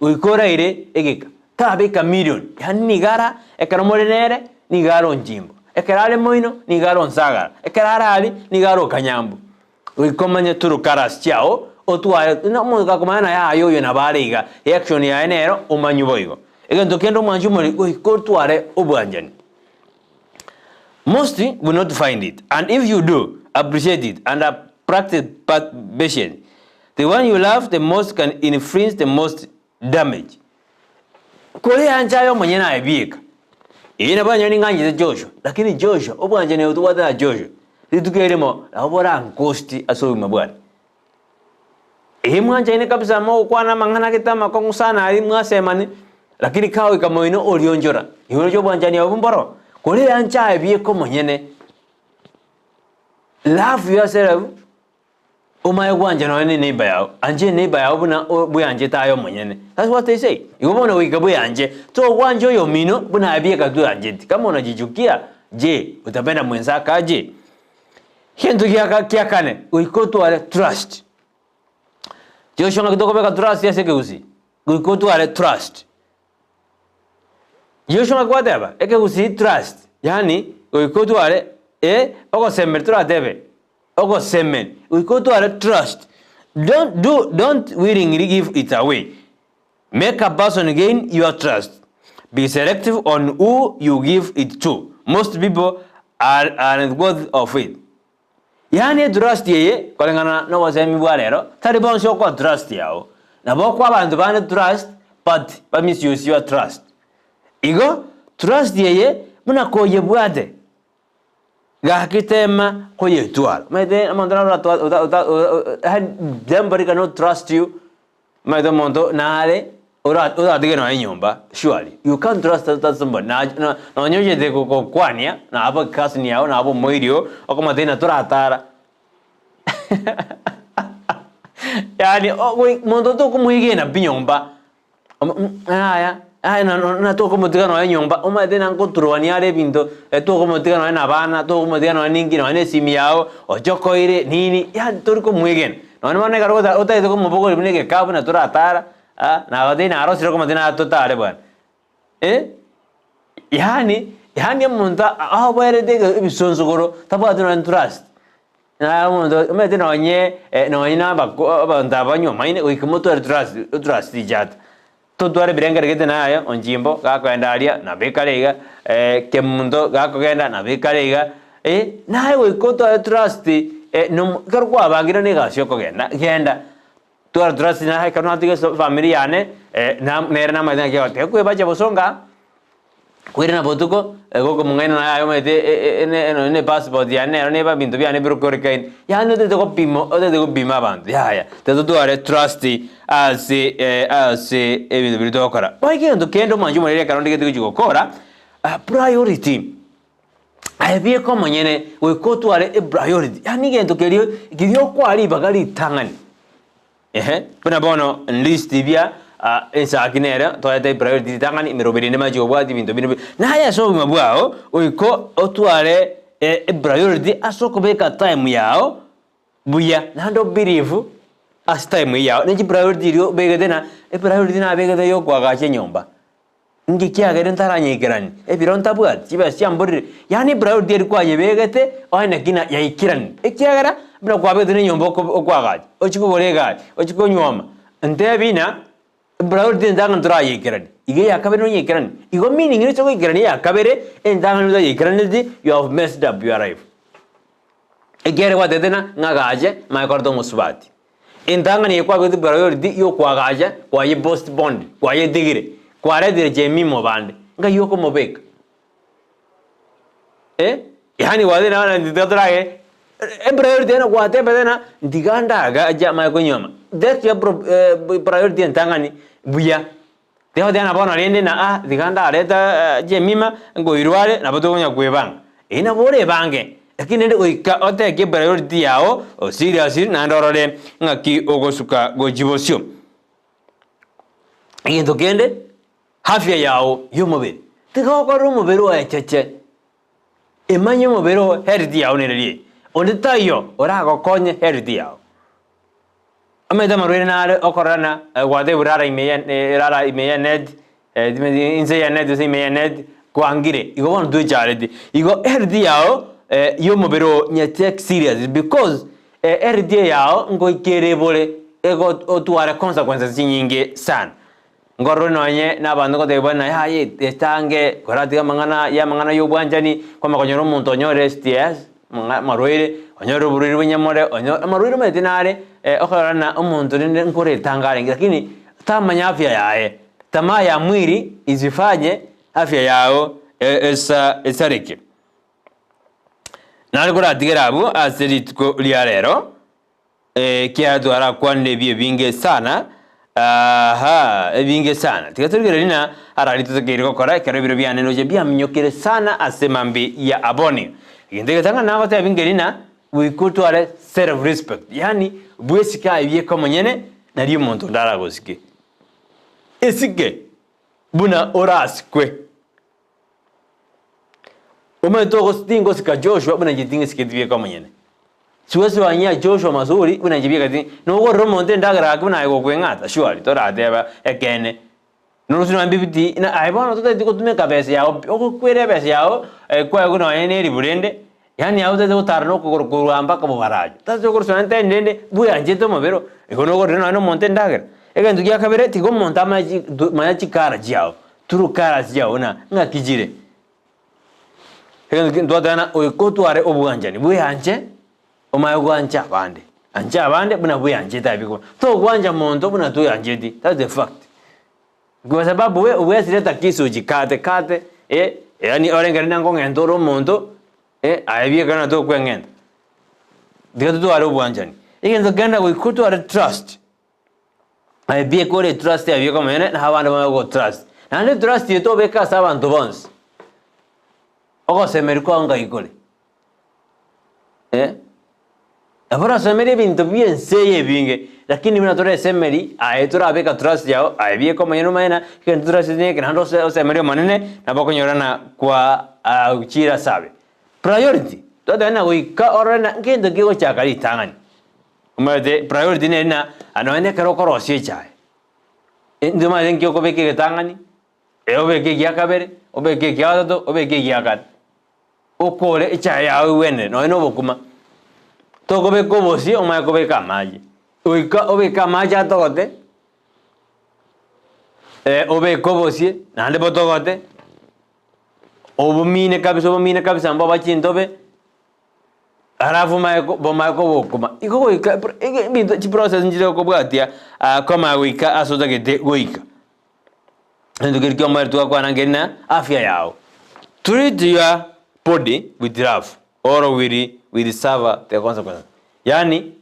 Goika oraire egeka, tabe echameleon, yaani nigo ara ekero more nere nigo are onchimbo, ekero are moino nigo are onsagara, ekero are aria nigo are okanyambu. Goika omanye true colours chiao otware buna omonto gakomanya naye aye oyo nabo are iga, reaction yaye nero omanywe boigo. Egento kende omwanche omoriri goika otware obwanchani. Most will not find it, and if you do, appreciate it and practice patience. The one you love the most can infringe the most damage. Koreancha aye omonyene aye bieka. Ee nabo onye ning'anchete Joshua, lakini Joshua, obwanchani obo tobwate na Joshua, rituko erimo nabo borankosti ase obogima bwane. Ee mwanchaine kabisa mogokwana amang'ana gete amakong'u sana aria mwasemani, lakini kagoika moino orionchora, igo roche obwanchani obwo mboro, koreancha aye bieka omonyene. Love yourself. Omaye gwancha nonya ne neighbor yao, ancha eneighbor yao buna bweanchete aye omonyene. That's what they say. Igo bono goika bweanche, togwancha oyomino buna aye bieka tweancheti. Kama unajichukia, je, utapenda mwenzako aje? Egento gia kia kane, goika otware trust. Joshua ng'aki tokobeka trust ase ekegusii? Goika otware trust. Joshua ng'aki gwateba? Ekegusii trust, yaani goika otware eh ogosemeria toratebe. Ogosemeria, goika otware trust, don't do don't willingly give it away, make a person gain your trust, be selective on who you give it to, most people are aren't worth of it. Yaani etrust eye koreng'ana na obosemi bwa rero, tari bonsi okoa trust yao, nabo okoa abanto bande trust but ba misuse your trust. Igo trust eye buna koyebwate, Gaki tema koyetwara. Omanyete omonto naro oratwa ota ota yaani somebody cannot trust you, omanyete omonto nare ora oratige nonya enyomba surely, you can't trust that somebody na na nonye ochete go gokwania nabo ecousin yago nabo omoiri oo, okomotebia ng'a toratara yaani o monto tokomoegena pi nyomba. Yaya, aye na tokomotiga nonya nyomba, omanyete ng'a nkoturwania are ebinto, tokomotiga nonya na abana, tokomotiga nonya ninki, nonya na esimi yago, ochokoire nini, yaani tori komwegena. Nonya bono ekero ota otagete komobogoria buna egekabu na toratara, ah, nagotebia narosire okomotiga na totare bwana, eh. Yaani, yaani omonto aoboerete ebisonsogoro, tabwati nonya trust. Na omonto omanyete nonye nonye na abako abanto aba banywomaine goika motware trust otrust each other. Totware ebirengererio gete naye onchimbo gakoenda aria nabo ekare iga kemunto gakogenda nabo ekare iga, naye goika otware trust nomo ekero kwabangire na egasi okogenda genda, twara trust naye ekero natiga efamiri yane na nere namanyete naki egoteba ekwebacha bosongo aa. Koirana botuko, gokomong'aina naye aye omanyete nonya ne passport yane nero neba ebinto biane birokorekaine, yaani otagete gopima otagete gopima abanto yaya, tiga totware trust ase ase ebinto biria togokora. Bono egento kende omwanchi omoriri ekero ndigete gochia gokora, priority, aye bieka omonyene goika otware epriority, yaani egento keria keria okoa ribaga ritang'ani. Ehe, buna bono list bia ensaki nere toete priority ritang'ani emeroberi ende mache kobwatia ebinto binde bi naye ase obogima bwao goika otware epriority ase okobeka time yao buya naende obelieve ase time eywo yao ne chipriority eria obegete na epriority nabegete ya okoagacha enyomba. Inki kiagerire ntaranyeikeranie ebiro ntabwati chibesa chiamborire? Yaani priority eria kwayebegete onye naki na yaikeranie, ekiagera buna kwabegete na enyomba oko okoagacha, ochie kogora egari, ochie konyuoma, ntebi ng'a priority entang'ani torayeikeranie, iga eya kabere nonyeikeranie. Igo meaning nocha goikerania eya kabere, entang'ani otayeikeraneti you have messed up your life. Ekiagera gwatebete ng'a ng'agache, manye koreta omosubati. Entang'ani eye kwabegete priority y'okoagacha kwaye postponed, kwayetigire, kwaretire chemimo bande, ngai okomobeka? Eh, yaani gwatebire bono tiga torage epriority ene gwatebete ng'a ntiga ndagache manye konyuoma, that's your pro priority entang'ani buya. Tiga goteba ng'a bono rende ng'a ah tiga ndareta chemima nkoirwa are nabo tokonya kwebanga. Eyio nabo orebange, lakini rende goika oteke epriority yao serious naende orore ng'aki ogosuka gochia bosio. Egento kende, afya yao ya omobere, tiga okore omobere oecheche, emanye omobere oo health yao nere riaye, onde taiyo oragokonye health yao. Omanyete amarwaire nare okorora ng'a gwatebwa rara ime ye rara ime ye net, inse ye net gose ime ye net, kwangire, igo bono twechareti. Igo health yao ya omobere oo nye take serious because health eye yao ngoika ere ebore ego otware consequences chinyinge sana. Nkorore nonye na abanto ngotebia buna yaya etange koratiga amang'ana ya amang'ana ya obwanchani, kwamanya konyora omonto onyorire STIs, amarwaire, onyorire oborwaire bwa enyamore, onyo amarwaire omanyete nare okorora ng'a omonto rende nkoretanga arenge lakini tamanya afya yaye, tamaa ya mwiri isifanye afya yago esa esareke. Nare koratigere abwo ase rituko ria rero. Ekiagera twarakwanire ebi ebinge sana, aha, ebinge sana. Tiga torigererie ng'a arari totakeire gokora ekero ebiro biane noche biaminyokire sana ase mambia ya aboni. Egento egetang'ani nagotebia nkeri ng'a. Goika otware self respect, yaani bwesike aye bieka omonyene nario omonto onde aragosike. Esike buna orasikwe. Omanyete ogos tingosika Joshua buna inche tingesiketi bieka omonyene. Siwezi fanyia Joshua mazuri buna inche bieka ti nogorera omonto endagera gaki buna aye gokweng'ata surely torateba ekeene. Norusia nonya mbibiti na aye bono totageti gotumeka besa yago pi, ogokwera ebesa yago kwaegwa nonya na eribu rende, yaani aye otagete gotara na okogoro korwa mpaka bobaracho. Tari okorusia nonya nteni rende bweanchete omobere oo, igo nogorire nonya na omonto endagera. Egento gia kabere, tiga omonto amanye chi manya chikara chiago, true colours chiago buna ng'aki chire. Egento kende twateba ng'a goika otware obwanchani, bweanche omanye gwancha abande, ancha abande buna bweanchete aye biko. Togwancha monto buna tweancheti, that's a fact. Kwa sababu we obwesire ta kisuchi kate kate eh, yaani orengere na nkong'enta ore omonto eh, aye bieka na tokweng'enta. Tiga totware obwanchani. Egento kende goika otware trust. Aye bieka ore trust aye bieka omonyene na abande bamanye gogotrust. Naende etrust eye tobeka ase abanto bonsi. Ogosemeria kwao ngai kore? Eh, nabo orasemerie ebinto bia ense eye ebinge, lakini buna toresemeri aye torabeka trust yao aye bieka omonyene omanye ng'a egento trust neke naende ose osemerie omonene nabo okonyora ng'a kwa chire ase abe. Priority, twateba ng'a goika orore ng'a ngento ki ogochaka ritang'ani. Omanyete priority nere ng'a nonye na ekero okorosia echae, intwe omanyete nki okobeka egetang'ani, obeke egia kabere, obeke ekia gatato, obeke egia kane. Okore echae yao egwenere nonye na obokima, tokobeka obosie omanye kobeka amache, goika obeke amache atogote, obeke obosie naende botogote, obomine kabisa obomine kabisa mboba chintobe, alafu omanye ko bomanye kobokima. Igo goika pro ege ebinto chiprocess nchire okobwatia komanya goika ase otagete goika. Egento keria kia omoerio twakwana nkeri na afya yao. Treat your body with love or will will suffer the consequences. Yaani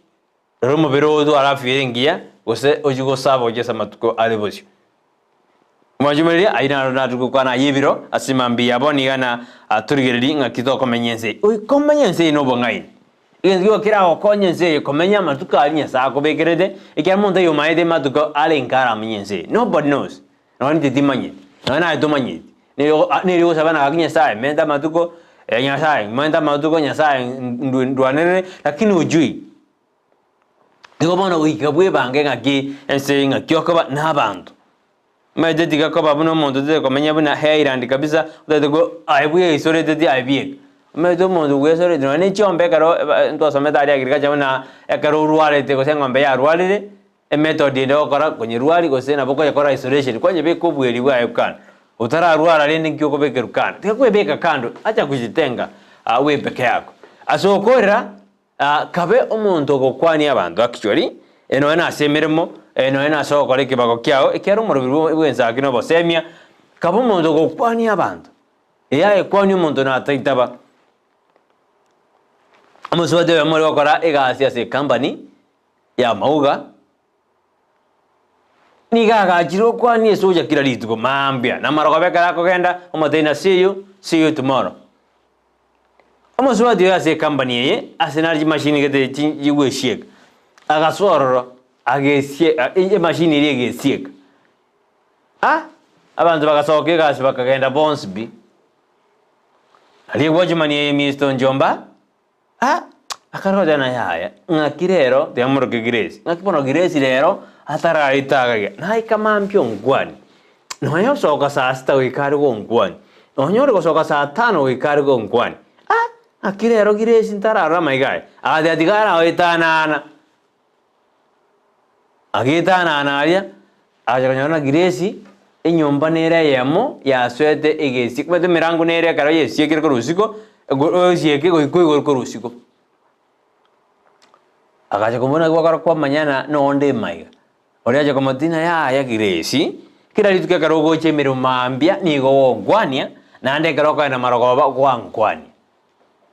rora omobere oo otware afya ere engiya gose ochie gosuffer gochia ase amatuko are bosio. Omwanchumoriria ayio naro natwe gokwana ayio ebiro ase mambia ya bono iga na torigererie ng'aki tokomenya ense eye. Goika omenye ense eye na obong'aini. Egento kiago keragokonye ense eye komenya amatuko aria Nyasae akobekerete, ekiagera omonto oyo omaete amatuko are inka aramenye ense eye. Nobody knows. Nonya intwe timanyeti, nonya naye tomanyeti. Nigo neri ogosaba ng'a gaki Nyasae menta amatuko, Nyasae menta amatuko, Nyasae ndwe ndwanerere, lakini hujui. Nigo bono goika bwebange ng'aki ense eye ng'aki okoba na abanto. Omanyete tiga koba buna omonto otagete komenya buna highland kabisa, otagete ko aye bweisorete ti aye bieka. Omanyete omonto bwesorete nonya ne chiombe ekero eba ntwasomete aria agriculture buna ekero orwarete gose eng'ombe yarwarire, emethod ende ogokora konyerwari gose nabo okoyekora isolation, kwanyebeka obweri bwaye kando. Otararwara rende nki okobekerwa kando, tiga kwebeka kando, acha kujitenga we peke yako. Ase okorera. Kabe omonto ogokwania abanto actually, nonya nase emeremo, nonya nase ogokora ekebago kiao, ekiagera omoroberi bw'ensaki na obosemia, kabe omonto ogokwania abanto. Eyaye kwania omonto nataitaba. Omosubati oyomo ore gokora egasi ase ecompany ya amauga, nigo agachire gokwania esoja kera rituko mambia, na amarogoba ekero akogenda, omotebia ng'a see you, see you tomorrow. Omosubati oyo ase ecompany eye, ase nare chimashini gete chigwesieka, agasoa ororo, agesie emashini eria egesieka. Ah! Abanto bagasoka egasi bakagenda bonsi pi. Aria egwachimani eye Mister Onchomba, ah! Akarora goteba ng'a yaya, ng'aki rero tiga moroke Grace, ng'aki bono Grace rero ataraeta iga iga, naika mambia onkwanie. Nonya osoka saa sita goika are gonkwania, nonya ore gosoka saa tano goika are gonkwania, ah! Naki rero Grace ntararora amaiga aye? Agateba tiga aragoetanana. Agetanana aria, agacha konyora ng'a Grace enyomba nere eyemo yasoete egesie, omanyete emerango nere ekero yesiekire korwa isiko, osieke goika oigoro korwa isiko. Agacha komona gwakora kwamanyana na onde maiga. Oria ache komotiina, Yaya Grace, kera rituko ekero ogocha emeremo mambia nigo ogonkwania, naende ekero okogenda marogoba gwankwania.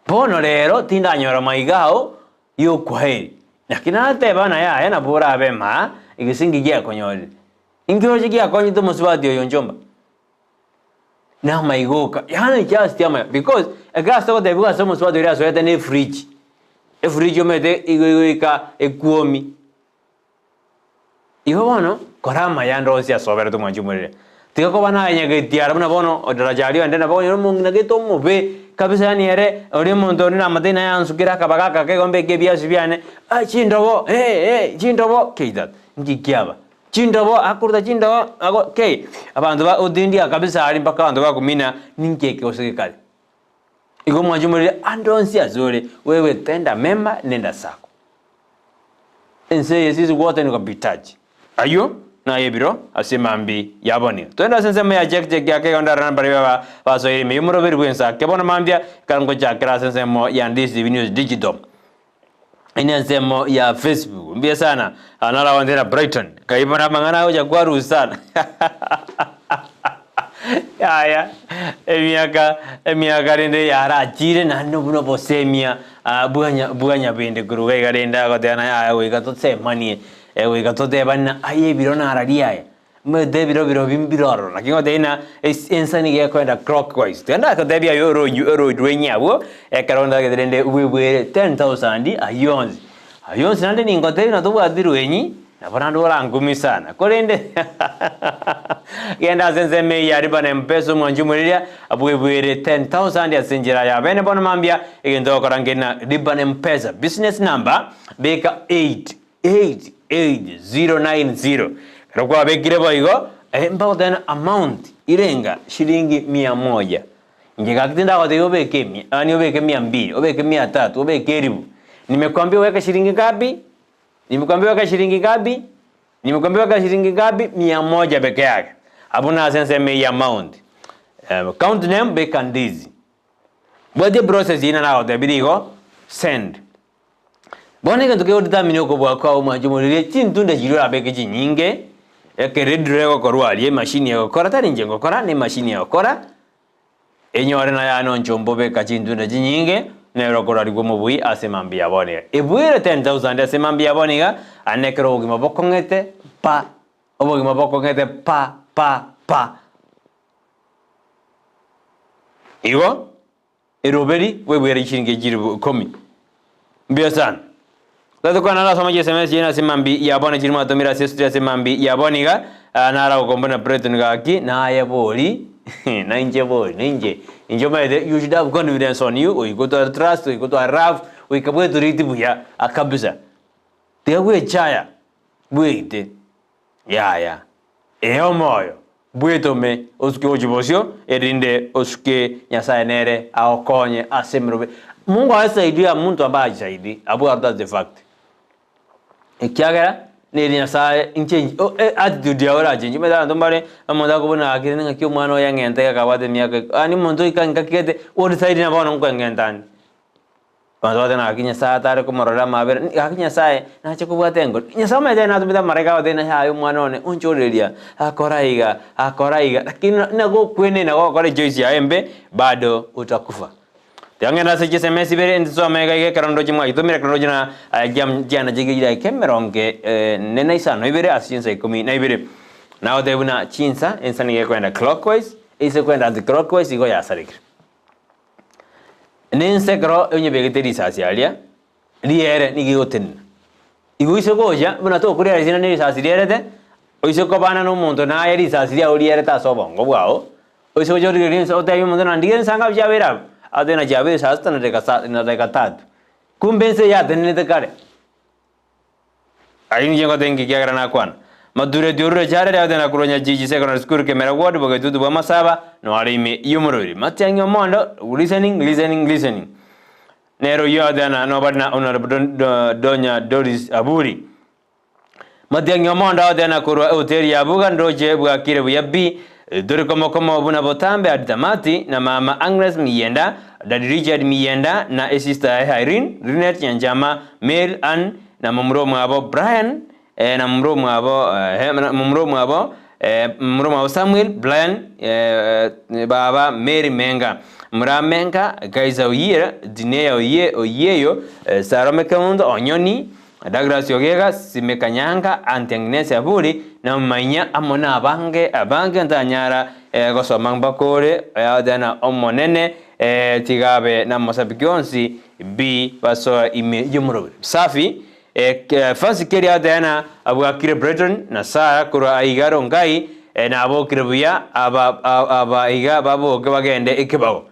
Bono rero tindanyora maiga ao y'okwaheri. Naki nateba ng'a yaya nabo orabe maa, egesingi giakonyorire. Inki oroche giakonyete omosubati oyo onchomba? Namaiga oka, yaani just amaiga because ekero ase ogotebiwa ase omosubati oria asoete ne efridge. Efridge omanyete igo igoika ekuomi. Igo bono, kora amaya ande onsi ase oberete omwanchi omorere. Tiga koba naye nyagetiara buna bono daraja aria onde nabo okonyora omong'ina gete omobe kabisa yaani ere oria omonto onde namate naye ansukere akabaga akake igo mbeke ebiasi biane, ah chindobo eh eh chindobo kei tata, nki kiaba? Chindobo akoruta chindobo ago kei, abanto ba otindia kabisa aria mpaka abanto bakumina ninki eke gose gekare. Igo omwanchi omorere ande onsi ase ore, wewe tenda mema nenda sako. Ense eye sisi wote nigo bitachi. Ayio naye ebiro ase mambia ya bono. Twende ase ensemo ya check check yake igo ndare baria baba basoire ime y'omoroberi bw'ensa ake bono mambia ekero ngochakera ase ensemo ya Ndizi TV News Digital. Ine ensemo ya Facebook. Mbuya sana. Ah, naro na Brighton. Kaibora amang'ana agocha kwarusa sana. Yaya, emiaka emiaka rende yarachire naende buna obosemia ah, bwanya bwanyabende korwa iga iga rende agoteba naye aya goika tosemanie, eh, goika totebane na aye ebiro nararia aya, omanyete ebiro birobio mbire ororo. Naki ngotebia ng'a esi ensa nigo ekoenda clockwise. Tiga ndagotebia aye oroyu oroirwenye abwo, ekero ndagete rende bwebwere 10,000 ayio onsi. Ayio onsi naende ningotebie ng'a tobwati rwenyi, nabo naende orangumie sana. Korende genda ase ensemo eyio ya Lipa na Mpesa omwanche omoriria, bwebwere 10,000 ase enchera ya bene bono mambia, egento ogokora nkeri na Lipa na Mpesa business number, beka 888090. Ekero kwabekire boigo, eh, mbagotebia ng'a amount irenga shilingi mia moja. Inche gaki tindagotebia obeke emia, yaani obeke mia mbili, obeke mia tatu, obeke elifu. Nimekwambia weka shilingi ngapi? Nimekwambia weka shilingi ngapi? Nimekwambia weka shilingi ngapi? Mia moja peke yake. Abwo nase ensemo eyio ya amount. Account name beka Ndizi. Bwatia eprocess eyio naragotebirie igo, send. Bono egento kegodetermine okobua kwao omwancho omoriri, chintunda chiria orabeke chinyinge, ekerediro egokorwa aria, emashini egokora, tari inche ngokora, na emashini egokora, enyore naye aye nonchomba obeka chintunda chinyinge, nere okorarigwa omobui ase mambia ya bono iga. Ebuire 10,000 ase mambia ya bono iga, aye nekero obogima bokong'ete pa, obogima bokong'ete pa pa pa. Igo. Eroberi bw'ebwere chishilingi chilifu ikomi. Mbuya sana. Tata kwana narasoma chiSMS chiaino ase mambi ya bono chiri mwatomire ase estudio ase mambi ya bono iga, ah, naragokomba na Breton gaki, naye bori, nainche bori, nainche, inche omanyete you should have confidence on you, goika otware trust, goika otware love, goika bwetoreti buya, ah, kabisa. Tiga gwechaya, bweite. Yaya, ee omoyo, bwetome osuke gochia bosio, erinde osuke Nyasae nere agokonye ase emerobe. Mungu hawezi muntu ambaye hajisaidii, abwo that's the fact. Ekiagera neri Nyasae inche o- e attitude yao erachenche, omanyete abanto mbare omonto akobuna gaki rende ng'aki omwana oyo ang'ente iga akabwate emiaka yaani omonto oika ngaki gete odecide na bono nkoeng'enta ande. Abanto bagateba, Naki Nyasae atare komororera amabera? Gaki Nyasae nache kobwata engori. Nyasae omanyete aye natomete amaraika agotebia ng'a yaya omwana one, onchoreria, akora iga, akora iga, lakini nagokwenena gokora echoice yaye embe, bado utakufa. Tiga ng'ende ase chisms ibere nsome iga iga ekero ndoche mwachitomire, ekero ndoche na chiana chiaito chidaika emerongo ene na isano ibere ase chinsa ikomi na ibere. Nagotebia buna chinsa, ensa nigo ekoenda clockwise, ase ekoenda anti-clockwise igo yasarekire. Nense ekero onyebegete risasi aria, riere nigo egotenena. Igo oise gocha, buna tokorera risina na erisasi rierete, oise kobana na omonto naye risasi riago rierete ase obongo bwao, oise gocha origereria ense otebie omonto ng'a ndigia ensa ngapi chiabeire abwo, agotebie ng'a chiabeire saa sita na dakika sa na dakika tatu. Kumbe ense yatenenete kare. Ayio inche ngoteba inki ekiagera nakwana. Matureti orure chiareri agotenda korwa Nyachiji Secondary School Kemera Ward bogetutu bwa Masaba noare ime y'omorweri. Matiang'i Omondo listening listening listening. Nere oyio agoteba nobare na Honorable Donya Doris Aburi. Matiang'i Omondo agoteba korwa ehoteli ya Buga ndoche bwakire buya pi. Tore komo komo buna botambe Adi Tamati na mama Agnes Miyenda, Daddy Richard Miyenda na esister yaye Irene, Linet Nyanchama, Mary Ann na momura omwabo Brian eh, na momura omwabo eh, na momura omwabo eh, momura omwabo Samuel Brian eh, baba Mary Menga, Mura Menga, Kaiser Oyiera, Dinea Oye, Oyieyo, eh, Salome Keunto Onyoni, Douglas Ogega, Simeka Nyanga, Aunty Agnes Aburi, na Omainya amo nabange abange ntanyara gosoma mbakore, na Omonene tiga abe namosabiki onsi. B basoa ime y'omoroberi. Safi, Fancy keria Diana abwakire Brighton na Sarah korwa aiga Rongai nabokire buya aba aba iga baboke bagende ekebago.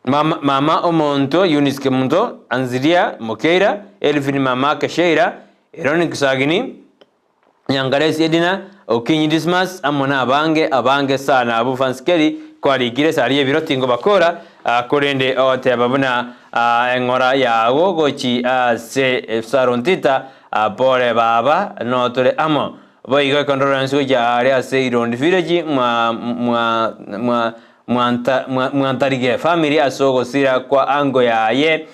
Mama mama omonto Eunice Kemunto, Anziria Mokeira, Elvin mamake Sheila, Eroni Kisagini, Nyangaresi Edina, Okinyi Dismas, amo nabange abange sana abwo Fancy Kelly kwarikire esari y'ebiro tingobakora, korende ogoteba buna eng'ora yago gochi ase Sarontita, pore baba notore amo. Boigo ekondorora ense gochia aare ase Irondi Village mwa mwa mwa mwanta mwantarige family ase ogosira kwa ango yaye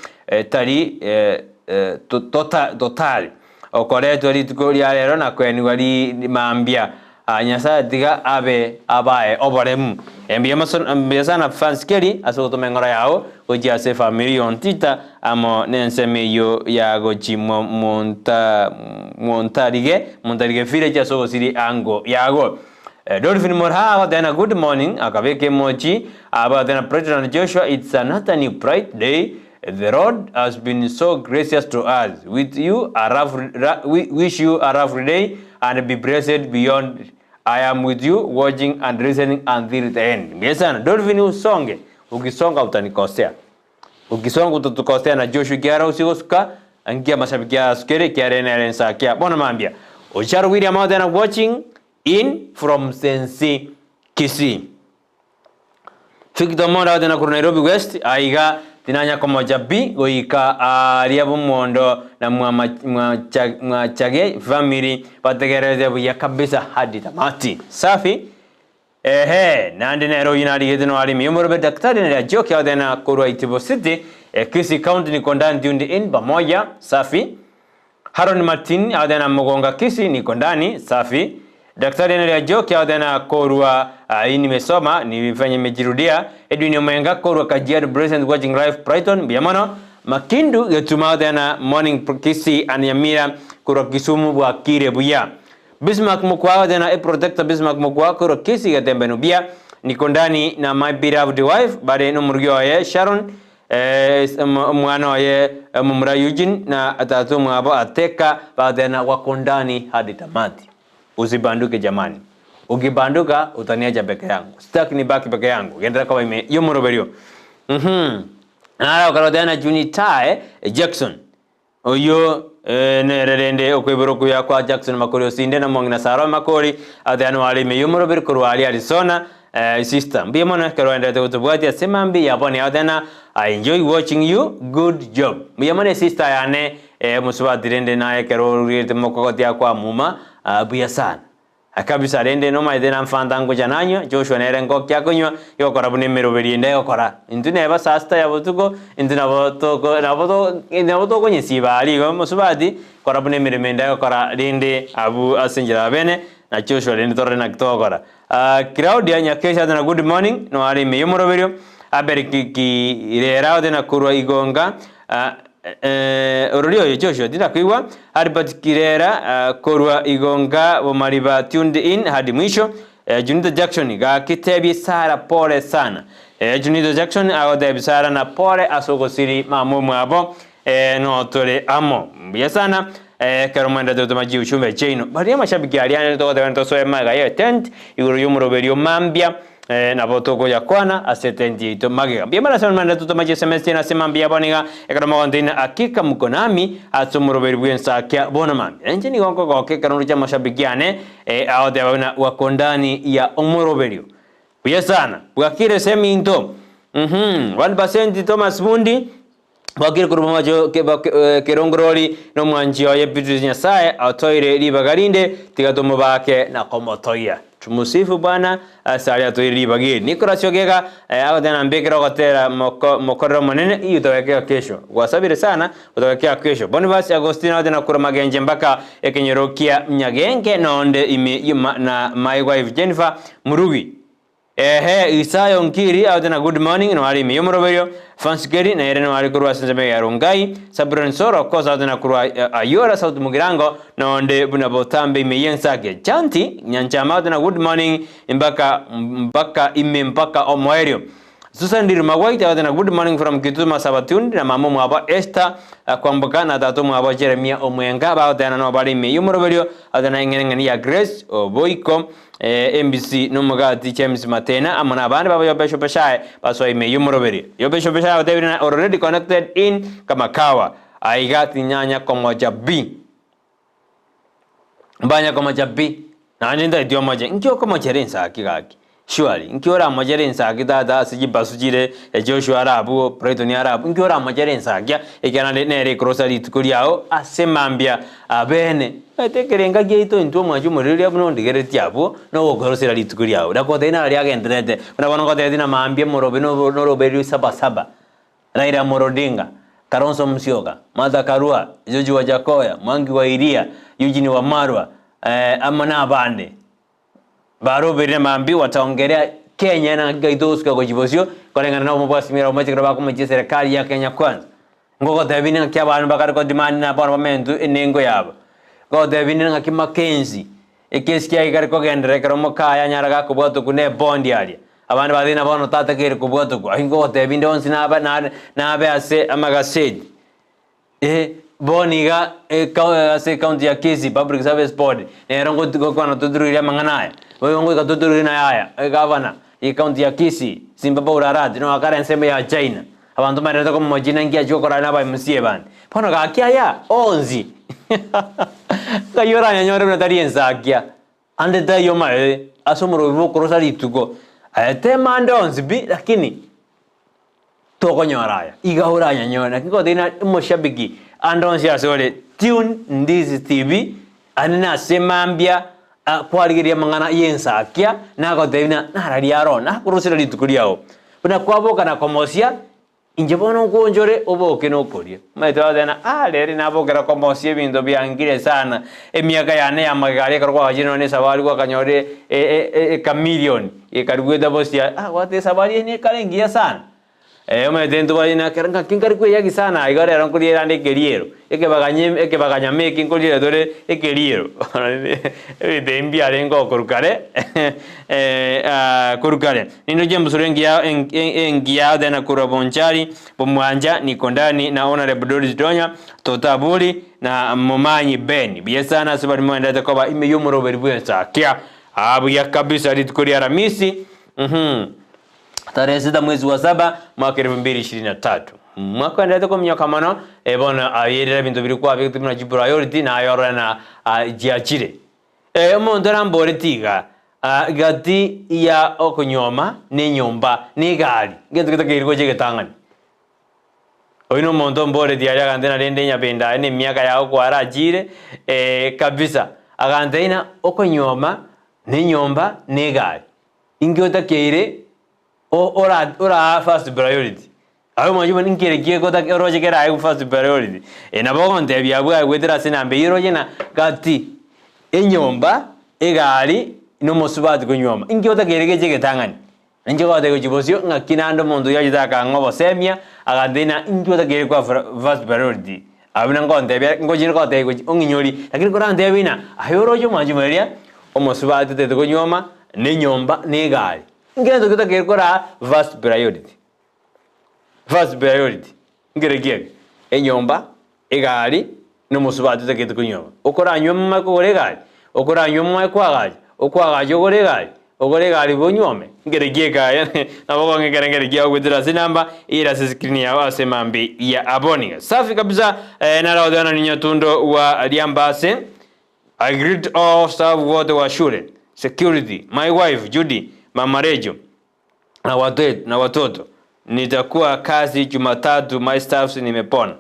tari tota totari. Okoretwa rituko ria rero na kwenigwa mambia. Nyasae tiga abe abae oboremu. Mbuya sana Fancy Kelly ase ogotoma eng'ora yao gochia ase efamiri yontita amo nensemo eyio ya gochi montarige montarige village ase ogosiri ango yago. Dolphin Moraa agoteba good morning akabeka emoji aba agoteba President Joshua it's another new bright day The Lord has been so gracious to us with you a lovely, wish you a lovely day and be blessed beyond I am with you watching and listening until the end. Mbuya sana. Dolphin usonge. Ukisonga utanikosea. Ukisonga utatukosea na Joshua kiara usigosuka angia mashabiki ya sukere kiara nere nsakia. Bono mambia. Ocharo William out there watching in from Sensi Kisii. Victor Omondi agotenena korwa Nairobi West, Aiga tinanya komocha pi goika aaria b'omondo na Mwachage family bategererete buya kabisa hadi tamati. Safi. Ehe, naende nere oyio narigete noarimi omorobe Daktari Neria Njoki agotenena korwa Itibo City, Kisii County niko ndani tuned in pamoja. Safi. Haron Martin agotenena Mogonga Kisii niko ndani. Safi. Daktari Henry Ajoki agotenena korwa hii nimesoma nifanye nimejirudia. Edwin Omwenga korwa Kajiado Present watching live Brighton mbuya mono. Makindu Getuma agotenena morning Kisii and Nyamira korwa Kisumu bwakire buya. Bismarck Mokwa agotenena e protector Bismarck Mokwa korwa Kisii Getembe Nubia niko ndani na my beloved wife bare nomorugi oye Sharon Omwana oye omomura Eugene na tata omwabo Ateka bagateba wakondani hadi tamati. Usibanduke jamani. Ukibanduka utaniacha peke yangu. Sitaki nibaki peke yangu. Genderera koba ime y'omoroberio. Mhm. Nara okaroteba na Junitae Jackson. Oyio nere rende okoiborwa okuya kwa Jackson Makori Osinde na omong'ina Sarah Makori, agateba noare ime y'omoroberi korwa aria Arizona, sister. Mbuya mono ekero oenderete gotobwatia ase mambia ya bono agateba na I enjoy watching you, good job. Mbuya mono esister yane omosubati rende naye ekero orugete mokogotia kwa muma, buya sana. Kabisa rende nomaete na mfanta ngocha nanywa, Joshua nere ngoki akonywa, yogokora buna emeroberi ende egokora. Intwe neba saa sita ya botuko, intwe nabo toko nabo to nabo tokonyesiba aria igo mosubati, kora buna emeremo ende egokora rende abwo ase enchera ya bene, na Joshua rende torore naki togokora. Claudia Nyakesha ate na good morning, noare ime y'omoroberio, Abel ki kirera ote na korwa igonga, Orori oyo Joshua tindakoigwa, Albert Kirera korwa Igonga Bomariba tuned in hadi mwisho. Junito Jackson gaki tebie Sarah pole sana. Junito Jackson agotebia Sarah na pole ase ogosiri mama omwabo notore amo. Mbuya sana ekero mwenderete gotoma chiuchumbe chiaino. Baria amashabiki aria ande togoteba ntosoe magega ye tent igoro y'omoroberio mambia. Nabo tokoyakwana ase etenti yaito magega. Mbuya mono ase omorembe totomache SMS chiaino ase mambia bono iga, ekero mogonteina hakika mko nami ase omoroberi bw'ensakia bono mambia. Na inche nigo nkogoka ekero ndoche amashabiki ane agoteba buna wako ndani ya omoroberio. Buya sana. Bwakire ase eminto. Uhum. 1% Thomas Bundi. Bwakire korwa momacho kerongorori nomwanchi oye Beatrice Nyasae otoire ribaga rinde tiga tomobake na komotogia. Tumusifu Bwana ase aria atoire ribaga eri. Nicholas Ogega agoteba nambekere ogotera mokorere omonene iywe togekea kesho. Gwasabire sana gotogekea kesho. Boniface Agostino agoteba korwa Magenche mpaka ekenyoro kia Nyagenge nonde ime na my wife Jennifer Murugi. Ehe, Isaya Onkiri agote na good morning noare ime y'omoroberio, Fancy Kelly nere noare korwa ase ensemo ya Rongai, Sabron Soro kosa agote na korwa Ayora South Mugirango nonde buna botambe ime y'ensake. Chanti Nyanchama agote na good morning mpaka mpaka ime mpaka omoerio. Susan Ndirima White agoteba na good morning from Kitutu Masaba Tuned na mama omwabo Esther Kwamboka na tata omwabo Jeremia Omwenga bagoteba na nobare ime y'omoroberio agoteba na eng'eneng'eni ya Grace Oboiko MBC nomogati James Matena amo na abande babo Yobesha Obeshaye basoa ime y'omoroberio. Yobesha Obeshaye agotebire na already connected in kama kawa aiga tinyanya komocha bi. Mbanya komocha pi, naende ntaeti omoche, inki okomochera ensaki gaki? Surely, inki oramochere ensaki tata ase chibasu chire Joshua are abwo, Brighton are abwo, inki oramochere ensakia ekiagera naende nere ekorosa rituko riao ase mambia abene. Omanyete ekerenga giaito intwe omwanchi omoriri buna ondigereretie abwo, nogokorosera rituko riao. Nakotebia naro riagendererete, buna bono ngotebetie na mambia morobe noroberio sabasaba. Raila Amolo Odinga, Kalonzo Musyoka, Martha Karua, George Wajackoyah, Mwangi wa Iria, Eugene Wamalwa, amo nabande baroberire mambia gwataongerea Kenya na ngaki gaito gosuka gochia bosio koreng'ana na obomo bwa Azimio la Umoja ekero bakomochia eserekari ya Kenya Kwanza. Ngogotebia ng'aki abanto bakare kodemand na bono bamentwe enengo yabo. Ngogotebia ng'aki Mackenzie ekesi kiaye kare kogenderera ekero mokaye anyare gakobwatwa ne ebondi aria. Abande batebi na bono tatakeire kobwatokwa, aye ngogotebia inde onsi nabe nare nabe ase amagaseti. Eh, bono iga eka ase ecounty ya Kisii Public Service Board, nero ngoti gokwana totururie amang'ana aya, boigo ngoika totururie naye aya, egavana ye ecounty ya Kisii, Simba Paul Arati, nigo akare ensemo ya China. Abanto mbaenderete komomochina inki achia gokora na aba MCA bande. Bono gaki aya onsi, ng'ai oranyanyore buna tari ensakia. Ande taiyo maye ase omoroberio bw'okorosa rituko, aye tema ande onsi pi, lakini tokonyora aya, iga oranyanyore. Naki ngotebia ng'a omoshabiki ande onsi ase ore, tune Ndizi TV, aande nase mambia kwarigereria amang'ana y'ensakia, nagotebia ng'a nararia aro, nakorosire rituko riao. Buna kwaboka na komosia. Inche bono nkoonchore oboke na okoria. Omanyete bagoteba ng'a ah rero nabokera komosia ebinto biangire sana, emiaka yane ya magega aria ekero kwagachire nonya na esabari gwakanyora ekamilion ekarigwete bosia, ah gwateba esabari eye nekare engiya sana. Omanyete ntobwate na ekero ng'aki nkare kweyagi sana igo rero nkoriera ande ekeriero, ekebaganye ekebaganyama eke nkoriera tore ekeriero ebinto ebi mbiarenge okorwa kare korwa kare. Nindoche embusuro engiya engiya tena korwa Bonchari, Bomwancha, Nikondani, na Honourable Doris Donya, Tota Aburi, na Momanyi Ben. Buya sana ase baria moenderete koba ime y'omoroberi bw'ensakia. Aa buya kabisa rituko ria Aramisi, uhum, tarehe sita mwezi wa saba mwaka elfu mbili ishirini na tatu. Mwaka oenderete kominyoka mono, eh, bono ayerera ebinto biria kwabegete buna chipriority naye orore na chiachire. Ee, omonto aramboreti iga, Gati ya okonyuoma, na enyomba, na egari, ngento getakeire gocha egetang'ani. Oyio nomonto omboreti aria agantebia rende nyabende aye na emiaka yao kwarachire, ee, kabisa. Agantebia ng'a okonyuoma, na enyomba, na egari, inki otakeire ora ora first priority. Aye omwanchi one, nkere ki egotaka oroche kerae first priority? Ee, nabo ogontebia abwo aye goetera ase enamba eyio oroche ng'a gati enyomba, egari, na omosubati konyuoma. Inki otakeire geche egetang'ani? Ninche gotebia gochia bosio ng'aki naende omonto oyio achete akang'a obosemia, agantebia ng'a inki otakeire koa first priority. Abwo buna ngontebia ngochire gotebia gochia ong'inyori, lakini korantebie ng'a aye oroche omwanchi one omosubati otagete konyuoma, na enyomba, na egari. Ngento ki otakeire koraa first priority? First priority nkere ki eke? Enyomba, egari, na omosubati otagete konyuoma. Okoranywe omanye kogora egari, okoranywe omanye koagacha, okoagacha ogore egari, ogore egari bonyuome, nkere ki eke aye nabo okong'ekera nkere ki agoetera ase enamba ere ase escreen yao ase mambia ya aboniga. Safi kabisa naro agoteba nonye Nyatundo wa Riambase. I greet all staff wote wa shule, security, my wife Judy, mama Rejo na na watoto. Nitakuwa kazi Jumatatu my staffs nimepona.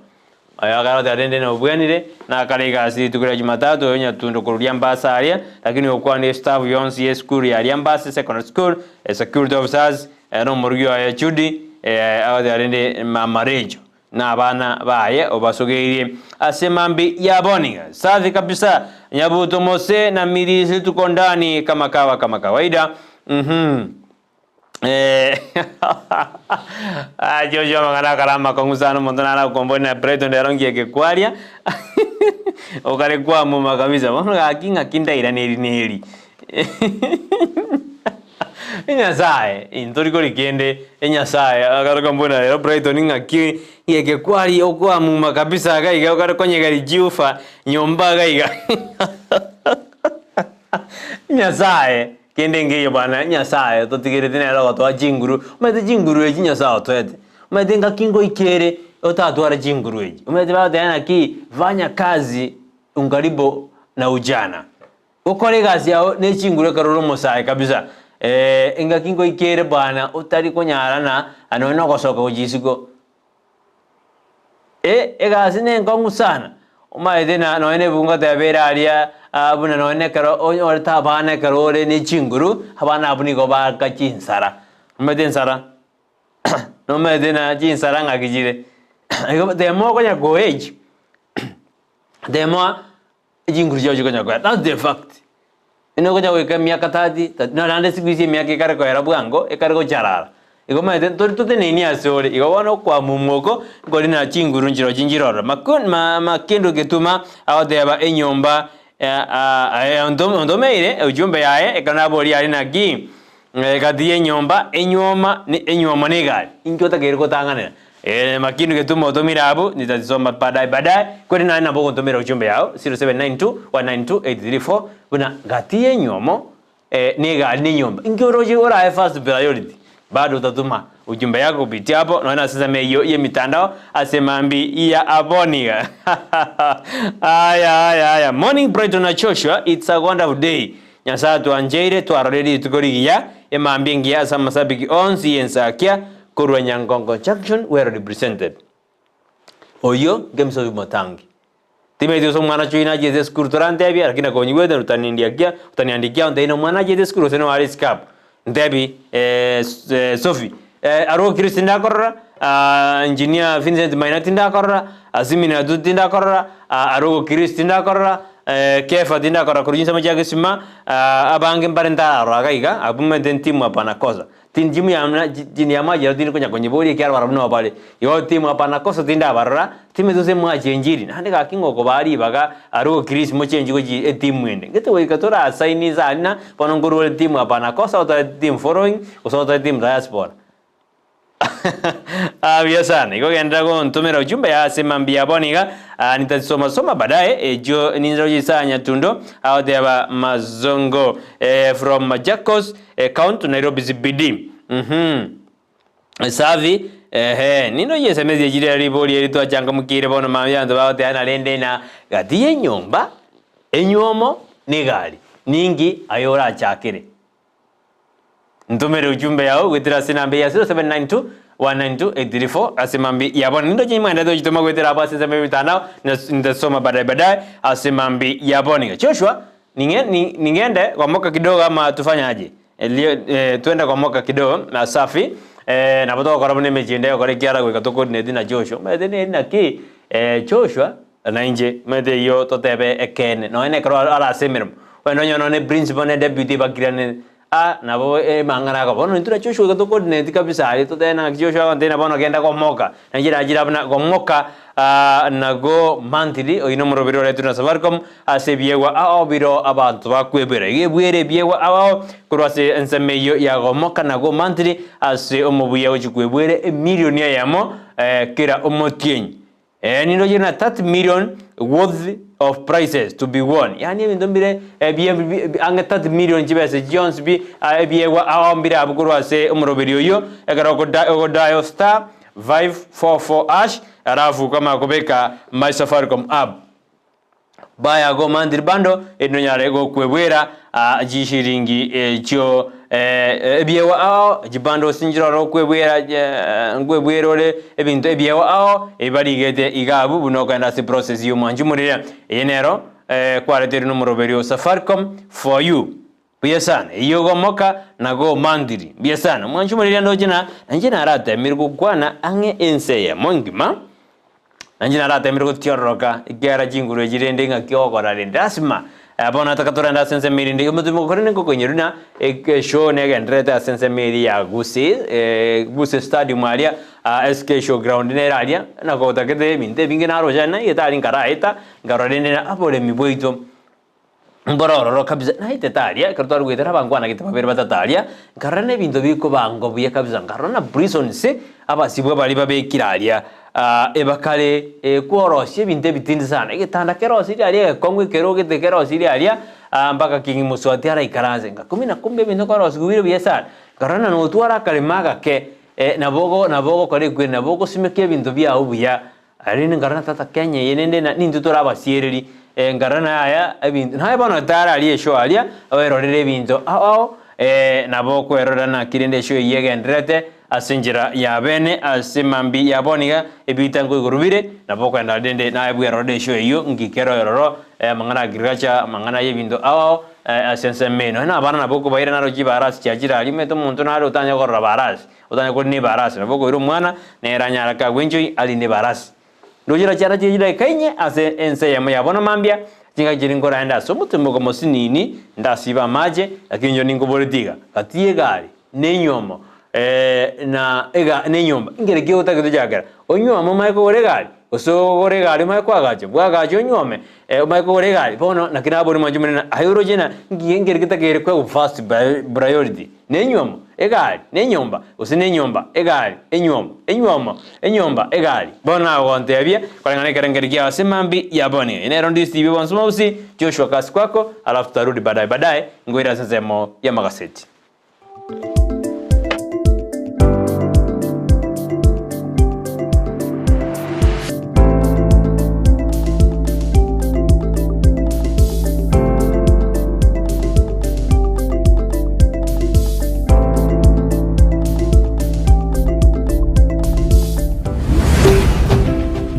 Oyo akarota rende nobwenire nakare egasi rituko ria Jumatatu oyo Nyatundo korwa Riambase aria lakini okwanie staff yonsi ye school ya Riambase Secondary School, security officers na omorugi oye Judy agoteba rende mama Rejo. Na abana baye obasogeirie ase mambia ya boniga. Safi kabisa Nyabuto Mose na Mirisi tuko ndani kama kawa kama kawaida. Mhm. Eh. Ah, Joshua amang'ana akare amakong'u sana omonto nare agokombori na Brighton rero ngieke kwaria. Okare kwamuma kabisa. Bono gaki ng'aki ndairaneri neri. Nyasae, intori kori kende, Nyasae agaruka mbuna rero Brighton ng'aki geke kwari okoamuma kabisa iga iga okare konyegeri chiufa nyomba iga iga. Nyasae, kende nkeiyo bana, Nyasae ototigereti nere ogotoa chinguru, omanyete chinguru echi Nyasae otoete, omanyete ngaki ngoika ere otatware chinguru echi, omanyete bagoteba naki fanya kazi ungaribo na ujana. Gokora egasi yao ne chinguru ekero ore omosae kabisa, eh, engaki ngoika ere bwana otari konyara na nonya na ogosoka gochia isiko. Eh, egasi nenkong'u sana, omanyete na nonya na ebuku ngoteba ere aria ah buna nonya na ekero onyorete abana ekero ore ne chinguru, abana abwo nigo baaka chinsara, omanyete ensara? Nomanyete na chinsara ng'aki chire, igo the more okonya ko age, the more Chinguru chiao chikonya koera, that's the fact. Onye okonya goika emiaka 30, 30 na naende siku hizi emiaka ekare koera bwango, ekare gocharara. Igo omanyete ntori toteneini ase ore, igo bono okoamumwa oko, nkori na chinguru nchirochio nchiroro. Mako ma makendo getuma agoteba enyomba ontomeire ujumbe yaye, ekero naboria aria naki, Egati y'enyomba enyuoma ne enyuomo na egari, inki otakeire gotang'anera? Ee, makinu getuma otomire abwo, nitazisoma baadaye baadaye, kweri naye nabo ogontomera ujumbe yao 0792 192 834 buna gati y'enyuomo eh, na egari na enyomba, inki oroche orae first priority? Bado utatuma ujumbe yako kupitia hapo nonya nase ensemo eyio y'emitandao ase mambi ya aboniga. Aya aya aya morning Brighton na Joshua, it's a wonderful day. Nyasae atwancheire twarore rituko rigiya, emambia engiya ase amasabiki onsi y'ensakia korwa Nyangongo Junction well represented. Oyio nkemisobi motangi. Timaeti gose omwana choi nachiete esukuru torantebia lakini akonyigwete otaniandikia otaniandikia ontebie na omwana achiete esukuru gose noare isiko abwo. Ntebi Sophie arwo Chris tindakorora Engineer Vincent Maina tindakorora, Azimi Natu tindakorora, Arogo Chris tindakorora, Kefa tindakorora korwa chinsemo chia Gesima, abange mbare ntararora iga iga, abwo omanyete ntimu hapana kosa. Timu yamachera tindi konya konyiboria ekiagera barabwo nabo bare. Igo timu hapana kosa tindabarora, timanyeti gose mwachenchiri, naende gaki ngokobaa ribaga Arogo Chris mochenchi gochia etimu ende. Gete goika torasaini inse aria na bono nkorwa ore timu hapana kosa otare team following gose otare team diaspora. Ah, buya sana. Igo genderera gontomera ujumbe ya ase mambia bono iga ah, nitazisoma soma baadaye ejio ninzira gochisa Nyatundo agoteba Mazongo eh, from Machakos eh, County Nairobi CBD. Mhm. Safi ehe nino yesemesi chire ribori eri twachangamukire bono mambia abanto bagoteba na rende na gati y'enyomba enywomo na egari ninki aye orachakere. Ntomere ujumbe yao goetera ase enamba eye ya 0792 192 834 ase mambi ya bono. Nindoche nimwendete gochitoma goetera abwo ase ensemo y'emitandao nitasoma baadaye baadaye ase mambi ya bono iga. Joshua ning'e ning'ende gomoka kidogo ama tufanye aje? Erio twende gomoka kidogo na safi nabo togokora buna emechie ende egokora ekiara goika to coordinate na Joshua. Omanyete neri naki Joshua na inche omanyete eyio totebe ekeene nonya na ekero are ase emeremo. Ogende onyore nonya ne principal ne deputy bakiranire, ah nabo emang'ana akoba. Bono intwe na Joshua iga to coordinate kabisa aria totebe naki Joshua agontebia na bono genda gomoka. Na inche nachire abwo na gomoka nago monthly oyio nomoroberi oretwe na Safaricom ase ebiegwa ao biro abanto bakwebera. Iga ebwere ebiegwa ao korwa ase ensemo eyio ya gomoka nago monthly ase omobuya gochia kwebwera emilion eyemo kera omotienyi. Ee, nindoche na 30 million worth of prizes to be won, yaani ebinto mbire ebie ang'e 30 million chibesa chionsi pi ebiegwa ao mbire abwo korwa ase omoroberi oyio, ekero ogo dial star 544 hash alafu okamanya kobeka my Safaricom app. Baya go monthly bundle erinde onyare gokwebwera chishiringi echio ebiegwa ao chibundles nchirore okwebwera nkwebwera ore ebinto ebiegwa ao ebi barigete iga abwo buna okogenda ase process ya omwanchi omorire. Eye nero kwareterwe na omoroberi o Safaricom for you. Mbuya sana, eyio gomoka na go monthly. Mbuya sana, omwanchi omorire ndoche na nainche naratemirwe gokwana ang'e ense eyemo engima. Nainche naratemirwe gotiororoka, ekiagera chinguru echi rende ng'aki ogokora rende lasima bono nataka torende ase ensemo eye rende omotembe korende ngokoinyerwa ng'a eshow negendererete ase ensemo eria ya Gusii, Gusii stadium aria SK show ground nere aria, nagotakete ebinto ebinge naroche aria naigete aria nkaraeta, nkarora rende aboremi bwaito. Mboro ororo kabisa, naetete aria, ekero tware goetera abankwana gete babere batato aria, nkarora na ebinto bikobangwa buya kabisa, nkarora na prisons, abasibwa baria babekire aria, ebakare kworosia ebinto ebitindi sana, egetanda kerosirie aria egekong'u ekerogo gete kerosirie aria, mpaka King Mswati araikaranse, ngakumia na kumbe ebinto korosigwa bire buya sana, nkarora na notware akaremo agake, nabo ogo nabo ogokora ekweri, nabo ogosimeka ebinto biago buya. Rende nkarora tata Kenya eye rende na nintwe tore abasiereri, nkarora na yaya ebinto, naye bono tara aria eshow aria, oerorere ebinto ao ao, nabo okwerora naki rende eshow eyio egendererete ase enchera ya bene ase mambia ya bono iga, ebitango igoro bire, nabo okogenda rende naye bwerorere eshow eyio nki kere ororo, amang'ana a agriculture, amang'ana ya ebinto ao ao, ase ensemo eye. Nonya na abana nabo okobaira naro chibarasi chiachire aria, omanyete omonto nare otanyare korora barasi. Otanye korina ebarasi, nabo okoira omwana, nere anyare kagwa enchoi arine ebarasi. Ndoche chiana chiria chidaeka inye ase ense eyemo ya bono mambia, chingaki chiria nkoraende ase omotimoko mosinini, ndasibe amache, lakini inche ninkoboretie iga, gati y'egari, na enywomo, na ega na enyomba, nkere ki otagete gochakera? Onywome omanye kogora egari? Gose ogore egari omanye koagacha? Bwagache onywome, omanye kogora egari. Bono naki naboria mwanche omonene, aye oroche ng'a nki nkere getakeire koegwa first priority? Nenywomo, egari, nenyomba, gose nenyomba, egari, enywomo, enywomo, enyomba, egari. Bono nagontebia, koreng'ana ekerengerio kiao ase mambia ya bono iga. Nero ndisiibie bonsi mausi, Joshua kasi kwako, alafu tutarudi baadaye baadaye, ngoire ase ensemo y'amagaseti.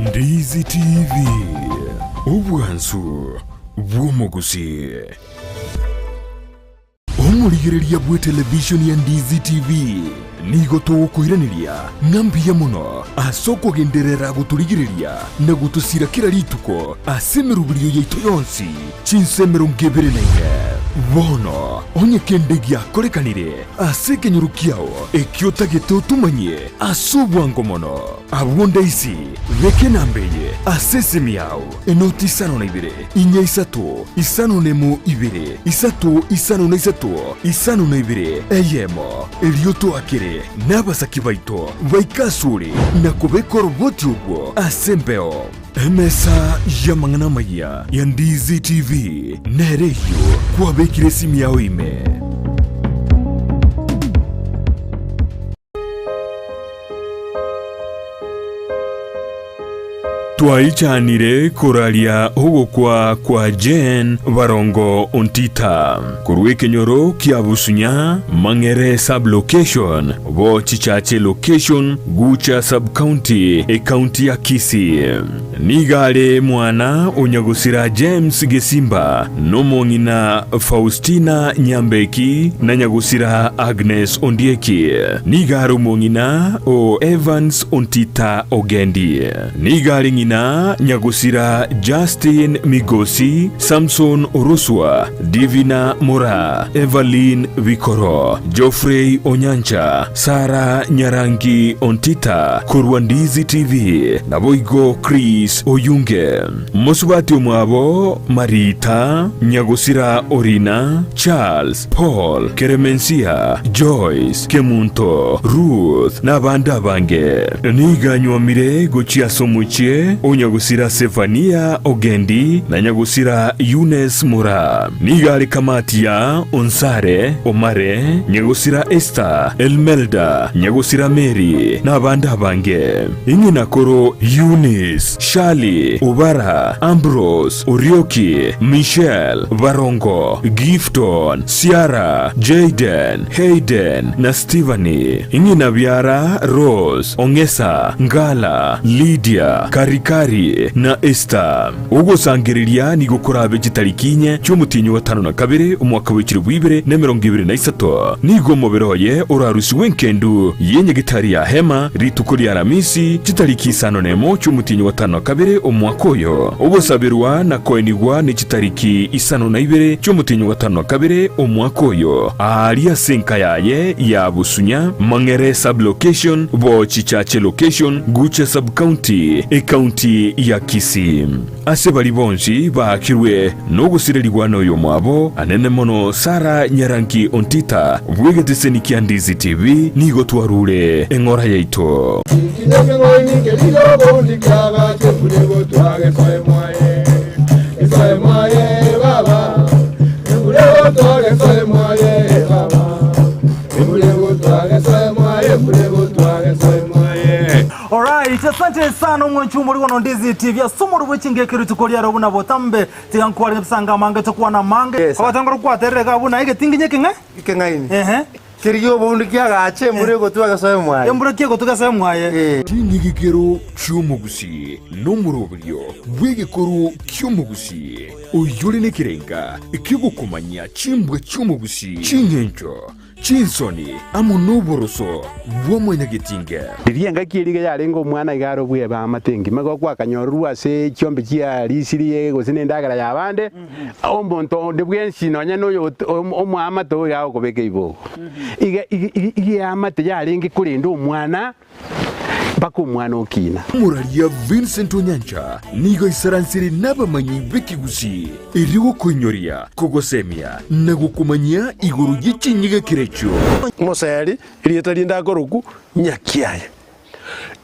Ndizi TV, obwansu bw'omogusii. Omorigereria bw'etelevishoni ya Ndizi TV nigo togokoiraneria ng'a mbuya mono ase okogenderera gotorigereria na gotosira kera rituko ase emeroberio yaito yonsi chinsa 24. Bono onye kende giakorekanire ase ekenyoro kiao ekio otagete otomanyie ase obwango mono, abwo ndaisi beka enamba eye ase esimi yao. Enoti isano na ibere, inya isato, isano nemo ibere, isato isano na isato, isano na ibere, eyemo. Erio toakere nabasaki baito baike asore na kobeka oroboti orwo ase embeo. Emesa y'amang'ana amayia ya Ndizi TV nere eyio kwabekire esimi yao ime. Twaichanire koraria ogokwa kwa Jane Barongo Ontita korwa ekenyoro kia Busunya, Mang'ere Sub-location, bo Chichache Location, Gucha Sub-county, Ecounty ya Kisii. Nigo are mwana o nyagosira James Gesimba nomong'ina Faustina Nyambeki na nyagosira Agnes Ondieki. Nigo are omong'ina o Evans Ontita Ogendi. Nigo are ng'ina nyagosira Justin Migosi, Samson Oroswa, Divina Moraa, Evaline Bikoro, Geoffrey Onyancha, Sarah Nyarangi Ontita korwa Ndizi TV, naboigo Chris Oyunge, mosubati omwabo Marita, Nyagosira Orina, Charles, Paul, Keremensia, Joyce, Kemunto, Ruth, na abande abange. Nigo anywomire gochia ase omochie o Nyagosira Sefania Ogendi na Nyagosira Eunice Moraa. Nigo are kamati ya Onsare, Omare, Nyagosira Esther, Elmelda, Nyagosira Mary, na abande abange. Ing'ina koro Eunice, Shirley, Obara, Ambrose, Orioki, Michelle, Barongo, Gifton, Ciara, Jayden, Hayden, na Stephanie. Ing'ina biara Rose, Ong'esa, Ngala, Lydia, Karikari, na Esther. Ogosangereria nigo korabe chitariki inye chi'omotienyi o gatano na kabere, omwaka bw'echilifu ibere na emerongo ebere na isato. Nigo omobere oye orarusigwe engendu y'enyagetari ya Hema rituko ria Alamisi, chitariki isano nemo chi'omotienyi o gatano na kabere omwaka oyo. Ogosaberwa na koenigwa ne chitariki isano na ibere chi'omotienyi o gatano na kabere omwaka oyo, aaria ase enka yaye ya Busunya, Mang'ere Sub-location, Bochichache Location, Gucha Sub-county, Ecounty. Ekaunti ya Kisii. Ase baria bonsi baakirwe nogosirerigwa noyomwabo, anene mono Sarah Nyarangi Ontita bw'egeteseni kia Ndizi TV, nigo twarure eng'ora yaito. Alright, asante sana omwanchi omori bono Ndizi TV ase omori bwe chingeke rituko riaro buna botambe tiga nkware ebisanga amange tokwana amange Yes. abatangora kwaterera iga buna egetinginye ekeng'e Ekeng'aini. ehe Kerigia oboundu kiagache embura egotwa gesoe mwaye. embura ki egotwa gesoe mwaye. Eh. Chinyigikero chi'omogusii nomoroberio bw'egekoro ki'omogusii, oyore nekerenga ki'ogokomanya chimbwa chi'omogusii, ching'encho, Chinsoni amo noboroso bwa mwanyagetinge. Riria engaki eria iga yarenge omwana iga are obweba amate engima, igo gwakanyororwa ase chiombe chiarisirie gose nendagera y'abande, omonto onde bwensi nonya noyo omoamate oyo iga agokobeka ibogo. Iga iga iga eamate yarenge korenda omwana. mpaka omwana okina. Omoraria Vincent Onyancha nigo aisaransire nabamanyi b'ekegusii erio gokoinyoria, kogosemia na gokomanyia igoro ye chinyigekero echio. Moseri, erieta rinde akorokwa Nyakiaye,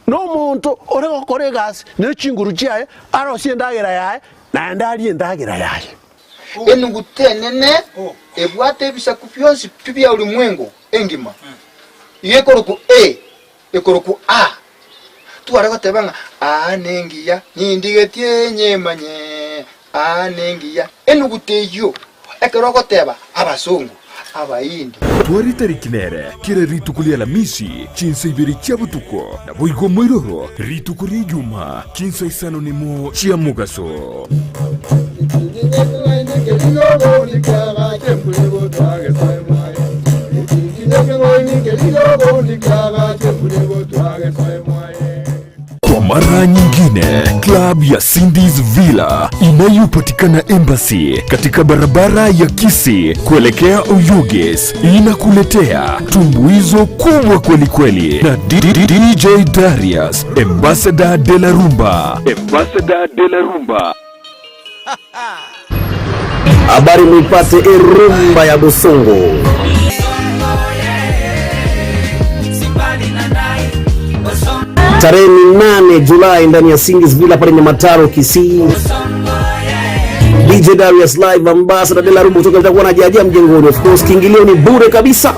nomonto ore gokora egasi ne chinguru chiaye, arosie endagera yaye, naende arie endagera yaye. Enuguta enene ebwate ebisaku bionsi pi bia ulimwengu engima, iga ekorokwa A, ekorokwa A. Tware goteba ng'a aa nengiya, nindigetie nyemanye, aa nengiya. Enuguta eyio, ekero ogoteba abasongo, Abaindi. Tware tariki nere kera rituko ria Alamisi chinsa ibere chia botuko, naboigo moiroro rituko ria Ijumaa chinsa isano nemo chia mogaso. Kwa mara nyingine, klabu ya Cindy's Villa inayopatikana Embassy katika barabara ya Kisii kuelekea Oyugis inakuletea tumbuizo kubwa kweli kweli na DJ Darius Ambassador de la Rumba. Ambassador de la Rumba. Habari muipate erumba ya Bosongo. Tarehe ni 8 Julai ndani ya Singis Villa pale Nyamataro Kisii. DJ Darius Live Ambassador de la Rumba kutoka itakuwa na jajia mjengoni. Of course kiingilio ni bure kabisa.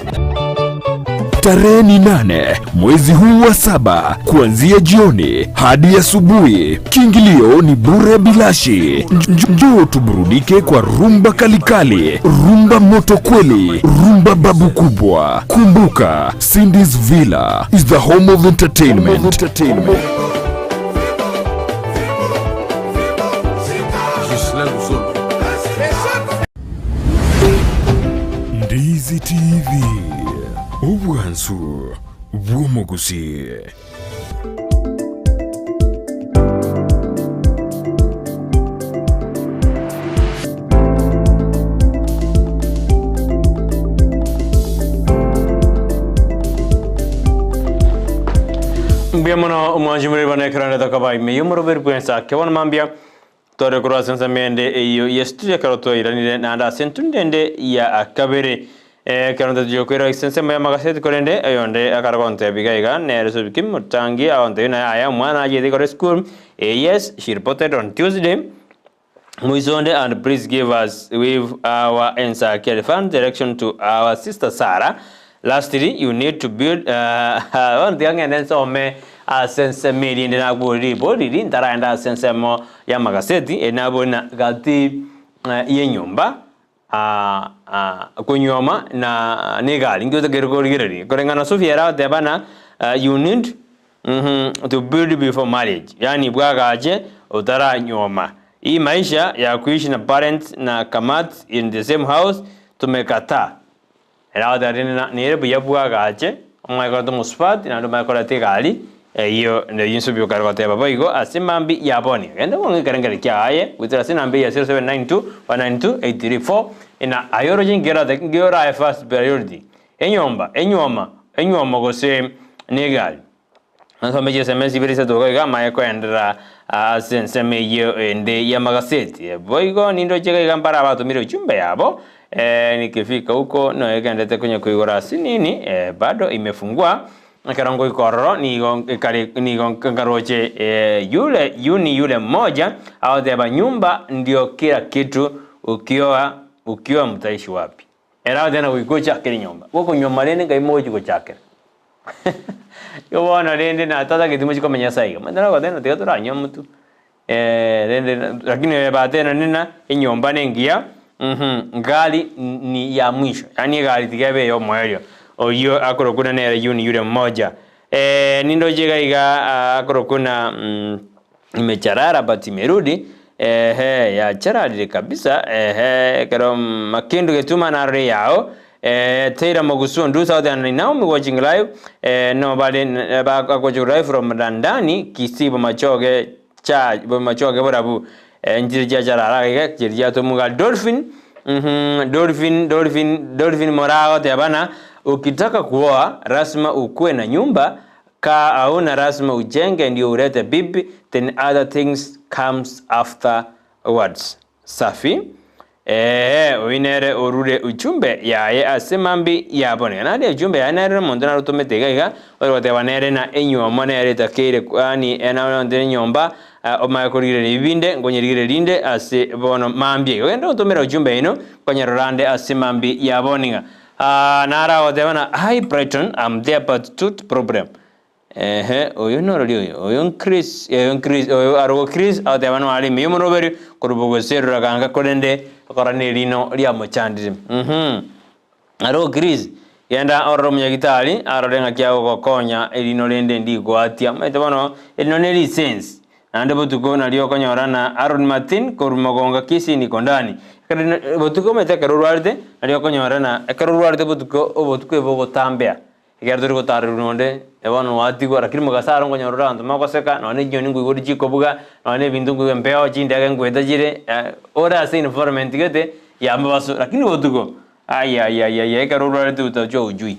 Tarehe ni 8 mwezi huu wa saba kuanzia jioni hadi asubuhi. Kiingilio ni bure bilashi. Njoo tuburudike kwa rumba kalikali, rumba moto kweli, rumba babu kubwa. Kumbuka, Cindy's Villa is the home of entertainment. Entertainment. Ndizi TV, obwansu bw'omogusii. Mbuya mono omwanchi more bana ekero ande tokoba ime y'omoroberi bwensa kebono mambia tore korwa ase ensemo ende eyio ye studio ekero twairanire naende ase entundo ende ya kabere. Ekero ntatiga koira ase ensemo y'amagaseti korende oyonde akare gontebia iga iga nere Sobiki Mutangi agontebia ng'a yaya omwana achiete igoro esukuru, yes she reported on Tuesday Moisonde and please give us with our Ensakia refund direction to our sister Sarah. Lastly, you need to build bono tiga ng'ende nsome ase ensemo eria ende nagure ribori riria ntaraenda ase ensemo y'amagaseti eri nabori na gati y'enyomba konyuoma na negari inki otakeire korigereria koreng'ana Sophia ere agoteba ng'a you need to build before marriage yaani bwagache otaranyuoma hii maisha ya kuishi na parents na kamat in the same house tumekataa Ere agoteba rende na nere buya bwagache, omanye koreta omosubati naende omanye koreta egari, eyio neyio inse okare goteba boigo ase mambia ya bono. Genda bwango ekerengererio kiaye goetera ase enamba eye ya 0792 192 834 na aye oroche nkerate nkeorae first priority, enyomba, enyuoma, enyuomo gose negari. Nasome chisms ibere isato iga iga amaye koenderera. Ase ensemo eyio ende y'amagaseti. Boigo nindoche iga iga mbare abatomire ujumbe yabo, nikifika huko noegendete konya koigora ase nini, bado imefungua, ekero ngoika ororo nigo ekare nigo nkaroche yule yuni yule mmoja agoteba nyumba ndio kila kitu ukioa ukioa mtaishi wapi? Ere agoteba na goika ochakere nyomba, gokonywa rende nkai mogochi gochakera. Igo bono rende na tatageti mochie komenya ase aiga, omanyete nagoteba ng'a tiga toranywe omotwe, rende lakini ebahati enene ng'a enyomba na engiya, gari ni ya mwisho, yaani egari tiga ebe eya omoerio, oyio akorokwa buna nere Yuni yule mmoja. Nindoche iga iga akorokwa buna Imecharara but imerudi, ehe yachararire kabisa ehe ekero makindu getuma narore yao eh, Taylor Mogusu Ndusa out and Naomi watching live eh, no bale bakoching live from London Kisii Bomachoge cha Bomachoge borabu eh, nchire chiacharara iga chiri chiatomuga Dolphin mhm Dolphin Dolphin Dolphin Moraa goteba na ukitaka kuoa lazima ukuwe na nyumba Ka hauna rasma ujenge ndio urete bibi then other things comes afterwards. Safi. Eeh oyio nere orure ujumbe yaye ase mambi ya bono. Iga naende ujumbe yaye nere omonto narotomete iga iga ore goteba nere na enywomo nere etakeire yaani nere enyomba omanye korigereria ebi binde nkonyerigereria rinde ase bono mambia iga. Ogende otomere ujumbe yaino nkonyerora ande ase mambi ya bono iga. Aah naro agoteba ng'a hi Brighton am there but tut problem ehe oyo norori oyo oyo nChris oyo nChris oyo arogwo Chris agoteba no are ime yomoroberi korwa bogoserora ganga korende akora ne erino riamochandire uhum arogwo Chris genda orore omonyagitari arore ng'aki agogokonya erino rende ndigoatia omanyete bono erino ne risense Naende botuko nario okonyora na Aaron Martin korwa Mogonga Kisii Nikondani. Ekero botuko omanyete ekero orwarete nario okonyora na ekero orwarete botuko obotuko ebe ogotambea ekero tori gotarerwa nonde bono nwatigwa lakini mogaso aro nkonyora ore abanto mogoseka nonya ne chinyoni nkoigwa chikobuga nonya ne ebinto nkoigwa embeo chindege nkoeta chire ore ase environment gete ya mobaso lakini botuko ayayayaya ekero orwarete utachwa hujui.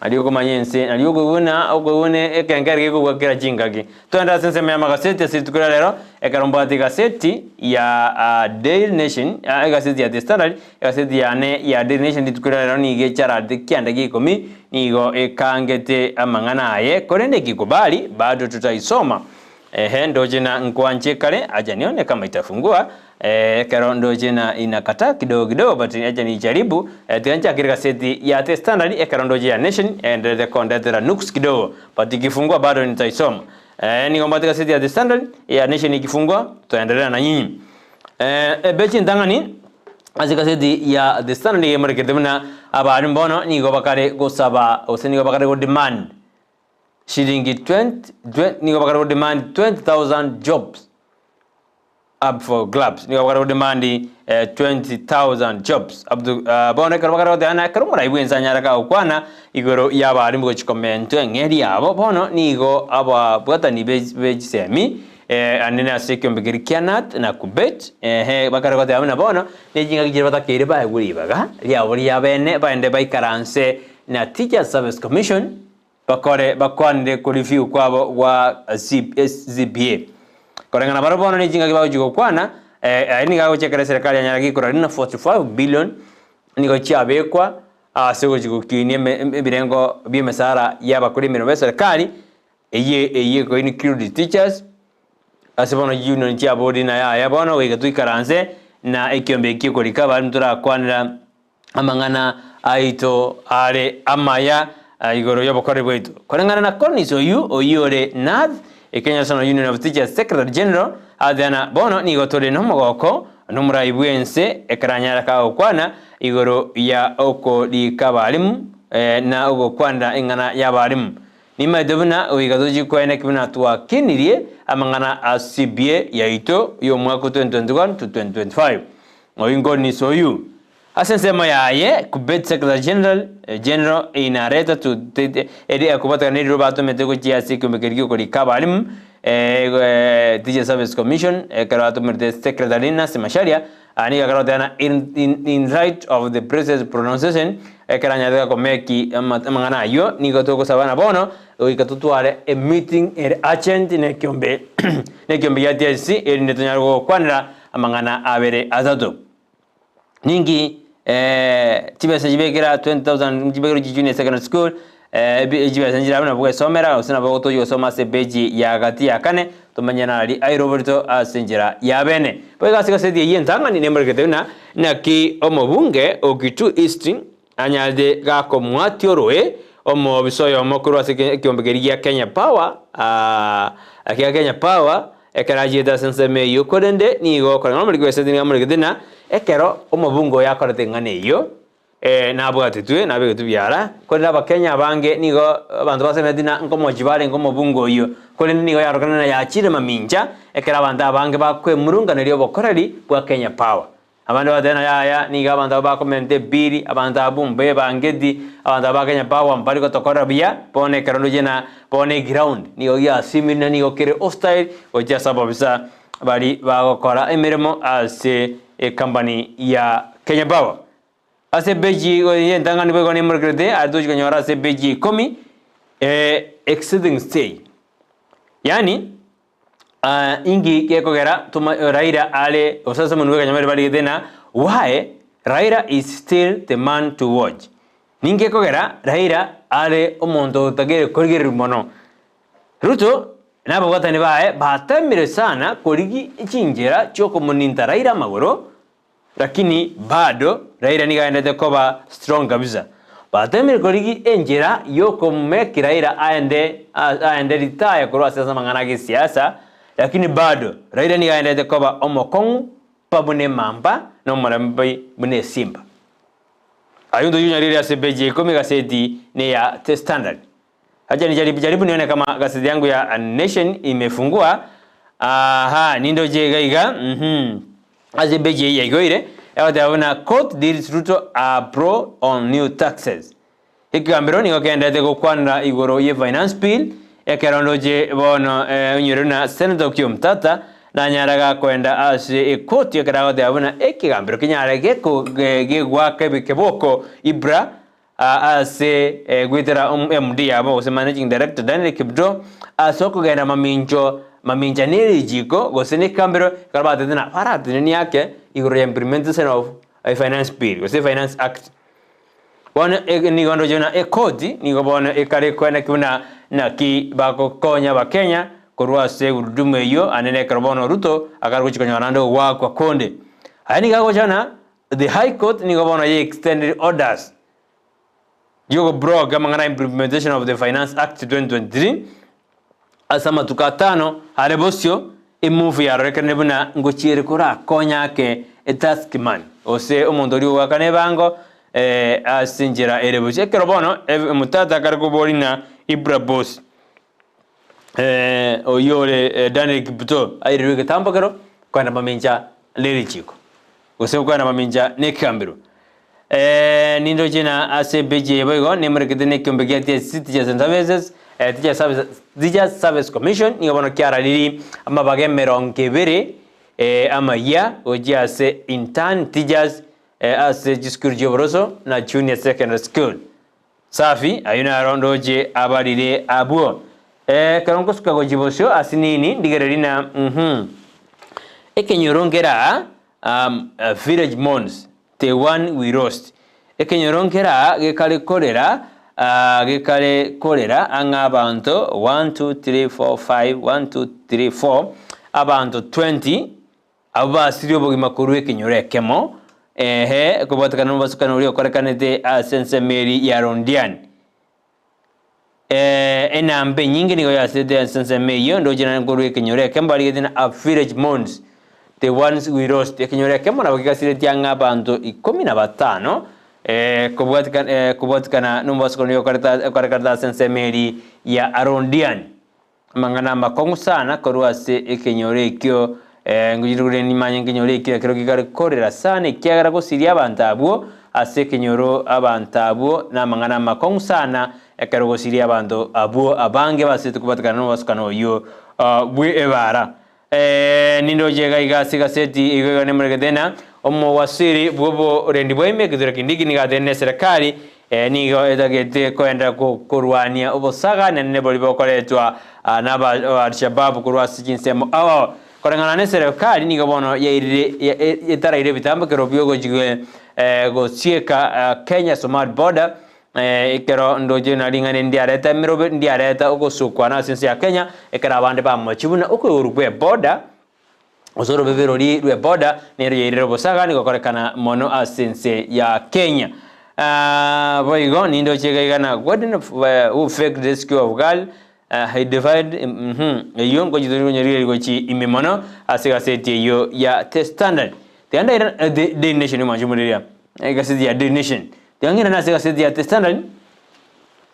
Nario okomanya ense, nario okoiguna okoiguna ekenkeri gekogwa kera chingaki. Togende ase ensemo y'amagaseti ase rituko ria rero, ekero mbwate egaseti ya Daily Nation, egaseti ya The Standard, egaseti yane ya Daily Nation rituko ria rero nigo echararete kianda gia ikomi, nigo ekangete amang'ana aye, korende ekikubali bado tutaisoma. Ehe, ndoche na nkwanche kare, acha nione kama itafungua, eh, ekero ndoche na inakataa kidogo kidogo but acha nijaribu, eh, tiga nchakere gaseti ya The Standard ekero ndoche ya Nation enderete kondetera nuks kidogo but ikifungua bado nitaisoma. Eh, nigo mbwate gaseti ya The Standard, ya Nation ikifungua tutaendelea na nyinyi. Eh, ebe chintang'ani ase gaseti ya The Standard nigo emorekete buna abarimu bono nigo bakare gosaba gose nigo bakare godemand Shilingi 20, nigo bakare godemand 20,000 jobs up for grabs. Nigo bakare godemand 20,000 jobs up to bono ekero bakare goteba ng'a ekero omorai bwensi anyare kagokwana igoro y'abarimu gochia komentwa eng'eria yabo, bono nigo ababwatani be be chisemi anene ase ekiombe keria kia KNUT na KUPPET ehe bakare goteba buna bono ne chingaki chiria batakeire baegwe ribaga riabo riabene baende baikaranse na Teachers Service Commission Bakore bakwanire koreview kwabo gwa CPA. Koreng'ana barabwo bono ne chingaki bagochia gokwana, aye nigo agochia ekero eserekari yanyara gekora rina 45 billion nigo chiabekwa ase ogochia gokinia ebirengo bia emesara ya abakori emeremo b'eserekari, eyio eyio eko include teachers, ase bono chiunion chiaborire na yaya bono goika toikaranse na ekiombe eki ekorika abarimu torakwanera. amang'ana aito are amaya igoro y'obokoreri bwaito. Koreng'ana na Collins oyio oyio ore Nath, Kenya National Union of Teachers Secretary General, ateana, Bono nigo tore nomogoko nomorai bw'ense ekero anyare kagokwana igoro ya okorika abalimu na ogokwanera eng'ana y'abalimu. Nimaete buna goika tochie koeneki buna twakinirie amang'ana a CBA yaito y'omwaka o 2021 to 2025. Oyio Collins oyio Ase ensemo yaye, Kuppet Secretary General, General in a letter to eri ekobatekana neriro batomete gochia ase ekiombe keria gi'okorika abalimu, Teacher Service Commission, ekero atomerete Secretary Nancy Macharia, nigo akare goteba ng'a in, in, in light of the president's pronunciation, ekero anyarete komeki amang'ana ayio, nigo togosaba ng'a bono. Goika totware emeeting ere urgent na ekiombe na ekiombe gia TIC erinde tonyare gokwanera amang'ana abere atato. Ninki chibesa chibekera 20,000 chibekere gochia junior secondary school ebi chibesa nchire nabo gwesomera gose nabo tochia gosoma ase epeji ya gati ya kane tomanye nari airoborito ase enchera ya bene. Boigo ase egaseti eyio entang'ani nemorekete buna naki omobunge o Kitui East Anyarete gakomwatia oroe omobisa oyomo korwa ase ekeombe keria gia Kenya Power, kia Kenya Power, ekero achiete ase ensemo eyio, korende nigo koreng'ana nomoriki bw'esegi nigo amoregete ng'a ekero omobunge oyo akorete eng'ana eyio, nabwatetwe, nabegetwe biara, korende abakenya abange nigo abanto basemeretie ng'a nkomochia barenge omobunge oyio, korende nigo yarorekana ng'a yachire mamincha, ekero abanto abange bakwemurunganeria obokoreri bwa Kenya Power. Abande bagateba ng'a yaya, nigo abanto aba bakomenta ebiiri, abanto abwo mbebangeti, abanto aba ba Kenya Power mbari gotokorera buya, bono ekero ndoche na bono eground nigo giasimire na nigo kere hostile gochia ase ababisa baria bagokora emeremo ase ecompany ya Kenya Power. Ase epeji ye entang'ani boigo nemorekerete aria tochi konyora ase epeji ya ikomi, exceeding stay, yaani Inki gekogera toma Raila are gose ase omonwe bw'ekanyameri barigete na why Raila is still the man to watch. Ninki gekogera Raila are omonto otagere korigererwa mono. Ruto na ababwatani baye batemire sana korigi chinchera chiokomoninta Raila amagoro Lakini bado Raila nigo aendete koba strong kabisa. Batemire korigi enchera yokomeki Raila aende aende retire korwa ase amang'ana agesiasa, lakini bado Raila nigo aendete koba omokong'u pa buna emamba na omorembe buna esimba. Ayio ntochia ase page ya ikomi egaseti neya The Standard. Acha nijaribu jaribu nione kama gazeti yangu ya Nation imefungua. Aha, nindoche iga iga. Mhm. Ase page eye yaigoire, egoteba buna court deals Ruto a blow on new taxes. Ekegambero nigo keendete gokwanera igoro ye finance bill, ekero ndoche bono eh, onyore buna Senator Okiya Omtata nanyara gakoenda ase ekoti ekero agoteba buna ekegambero kenyare geko gegoaka ebekeboko Ibra Ase goetera MD yabo gose Managing Director Daniel Kiptoo ase okogenda mamincho mamincha ne richiko gose ne ekambero ekero batebete ng'a baratenenie ake igoro ya implementation of a finance bill gose finance act. Bono nigo ndoche buna ekoti nigo bono ekare koeneki buna naki bagokonya abakenya korwa ase egurudumu eyio ande nekero bono Ruto akare gochia konyora naende ogoakwa konde. Aya nigo agocha ng'a The High Court nigo bono ye extended orders y'ogoblock amang'ana implementation of the Finance Act 2023 ase amatuko atano are bosio emove yarorekanire buna ngochiere korakonye ake etask man gose omonto oria ogoakana ebango ase enchera ere bosio. Ekero bono omotata akare koboria ng'a Ibra boss oyio ore Daniel Kiptoo airirwe egetambo kero kogenda mamincha nerichiko. Gose gokwana mamincha nekegambero. Nindoche na ase epeji eye boigo nemorekete nekiombe gia TSC Teachers and Services Teachers Service Teachers Service Commission nigo bono kiarariri amabaga emerongo ebere amayia gochia ase intern teachers ase chisukuru chioboroso na junior secondary school. Safi, ayio naro ndoche abarire abwo. Ekero nkosuka gochia bosio ase nini ndigererie na uhum. Ekenyoro nkere aa, um, village mourns the one we lost. Ekenyoro nkere aa gekare korera, ah, gekare korera ang'e abanto one, two, three, four, five, one, two, three, four, abanto 20, Abwo basirie obogima korwa ekenyoro ekemo, ehe, kobwatekana nomobasukano oria okorekanete ase ensemo eria ya Londiani. Eh, enamba enyinge nigo yasirete ase ensemo eyio, ndoche naende korwa ekenyoro ekemo barigete na a village mourns the ones we lost. Ekenyoro ekemo nabo gegasiretie ang'e abanto ikomi na batano, eh, kobwatekana, eh, kobwatekana nomobasukano oria okoreta okorekanete ase ensemo eria ya Londiani. Amang'ana amakong'u sana korwa ase ekenyoro ekio, ngochire nimanye nkenyoro ekio ekero kegare korera sana ekiagera gosiria abanto abwo ase ekenyoro abanto abwo namang'ana amakong'u sana ekero gosiria abanto abwo abange basete kobatikana nomobasukano oyio bwe ebara. Nindoche iga iga ase egaseti igo iga nemoregete ng'a omowasiri bw'oborendi bwa ime Kithure Kindiki nigo atenene eserekari. Nigo etagete koenderera korwania obosaga naende boria bokoretwa naba Al-Shabaab korwa ase chinsemo ao ao. Koreng'ana neserekari nigo bono yairire etaraire ebitambokero biogochi gosieka Kenya Somali border ekero ndoche na ring'ana eri ndiareta emerobe ndiareta ogosukwana ase ense ya Kenya ekero abande bamochie buna okoigorwa kwe border Gose orobebe roria rwe boda nero yairire obosagani gokorekana mono ase ense ya Kenya. Ah, boigo nindoche iga iga na Gordon who faked rescue of girl he defied mhm eyio ngochi konyorigereria gochi ime mono ase egaseti eyio ya The Standard. Tiga ndaira The Daily Nation mwanche moriria egaseti ya Daily Nation. Tiga ng'irane ase egaseti ya The Standard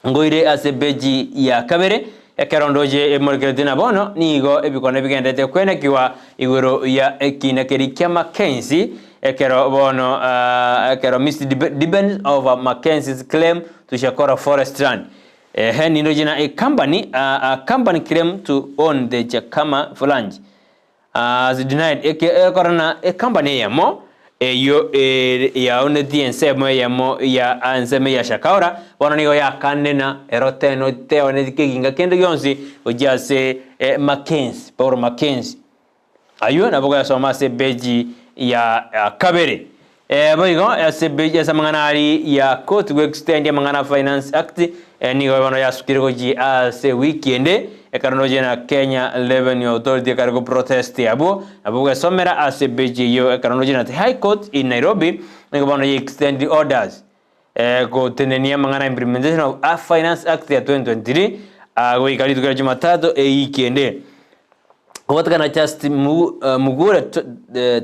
Ngoire ase epeji ya kabere, ekero ndoche emorekerete na bono nigo ebikone bigenderete kwenekigwa igoro ya ekina keria kia Mackenzie, ekero bono ekero Mr Dibens over Mackenzie's claim to Shakora forest land. Ehe nindoche na a company, a company claim to own the Chakama Flange. As denied, eke ekora na ecompany eyemo eyio yaonetie ensemo eyemo ya ensemo ya Shakaora, bono nigo yakanena ero teno teoneti keginga kende gionsi gochia ase Mackenzie, Paul Mackenzie. Ayio nabo goyasoma ase epeji ya kabere. Boigo ase epeji ase amang'ana aria ya court go extend amang'ana a Finance Act nigo bono yasukire gochia ase ewiki ende ekero ndoche na Kenya Revenue Authority ekare go protest abwo nabo gwesomera ase epeji eyio ekero ndoche na The High Court in Nairobi nigo bono ye extend orders gotenenia amang'ana implementation of a Finance Act ya 2023 goika rituko ria Jumatatu ewiki ende. Ogotekana Just Mugure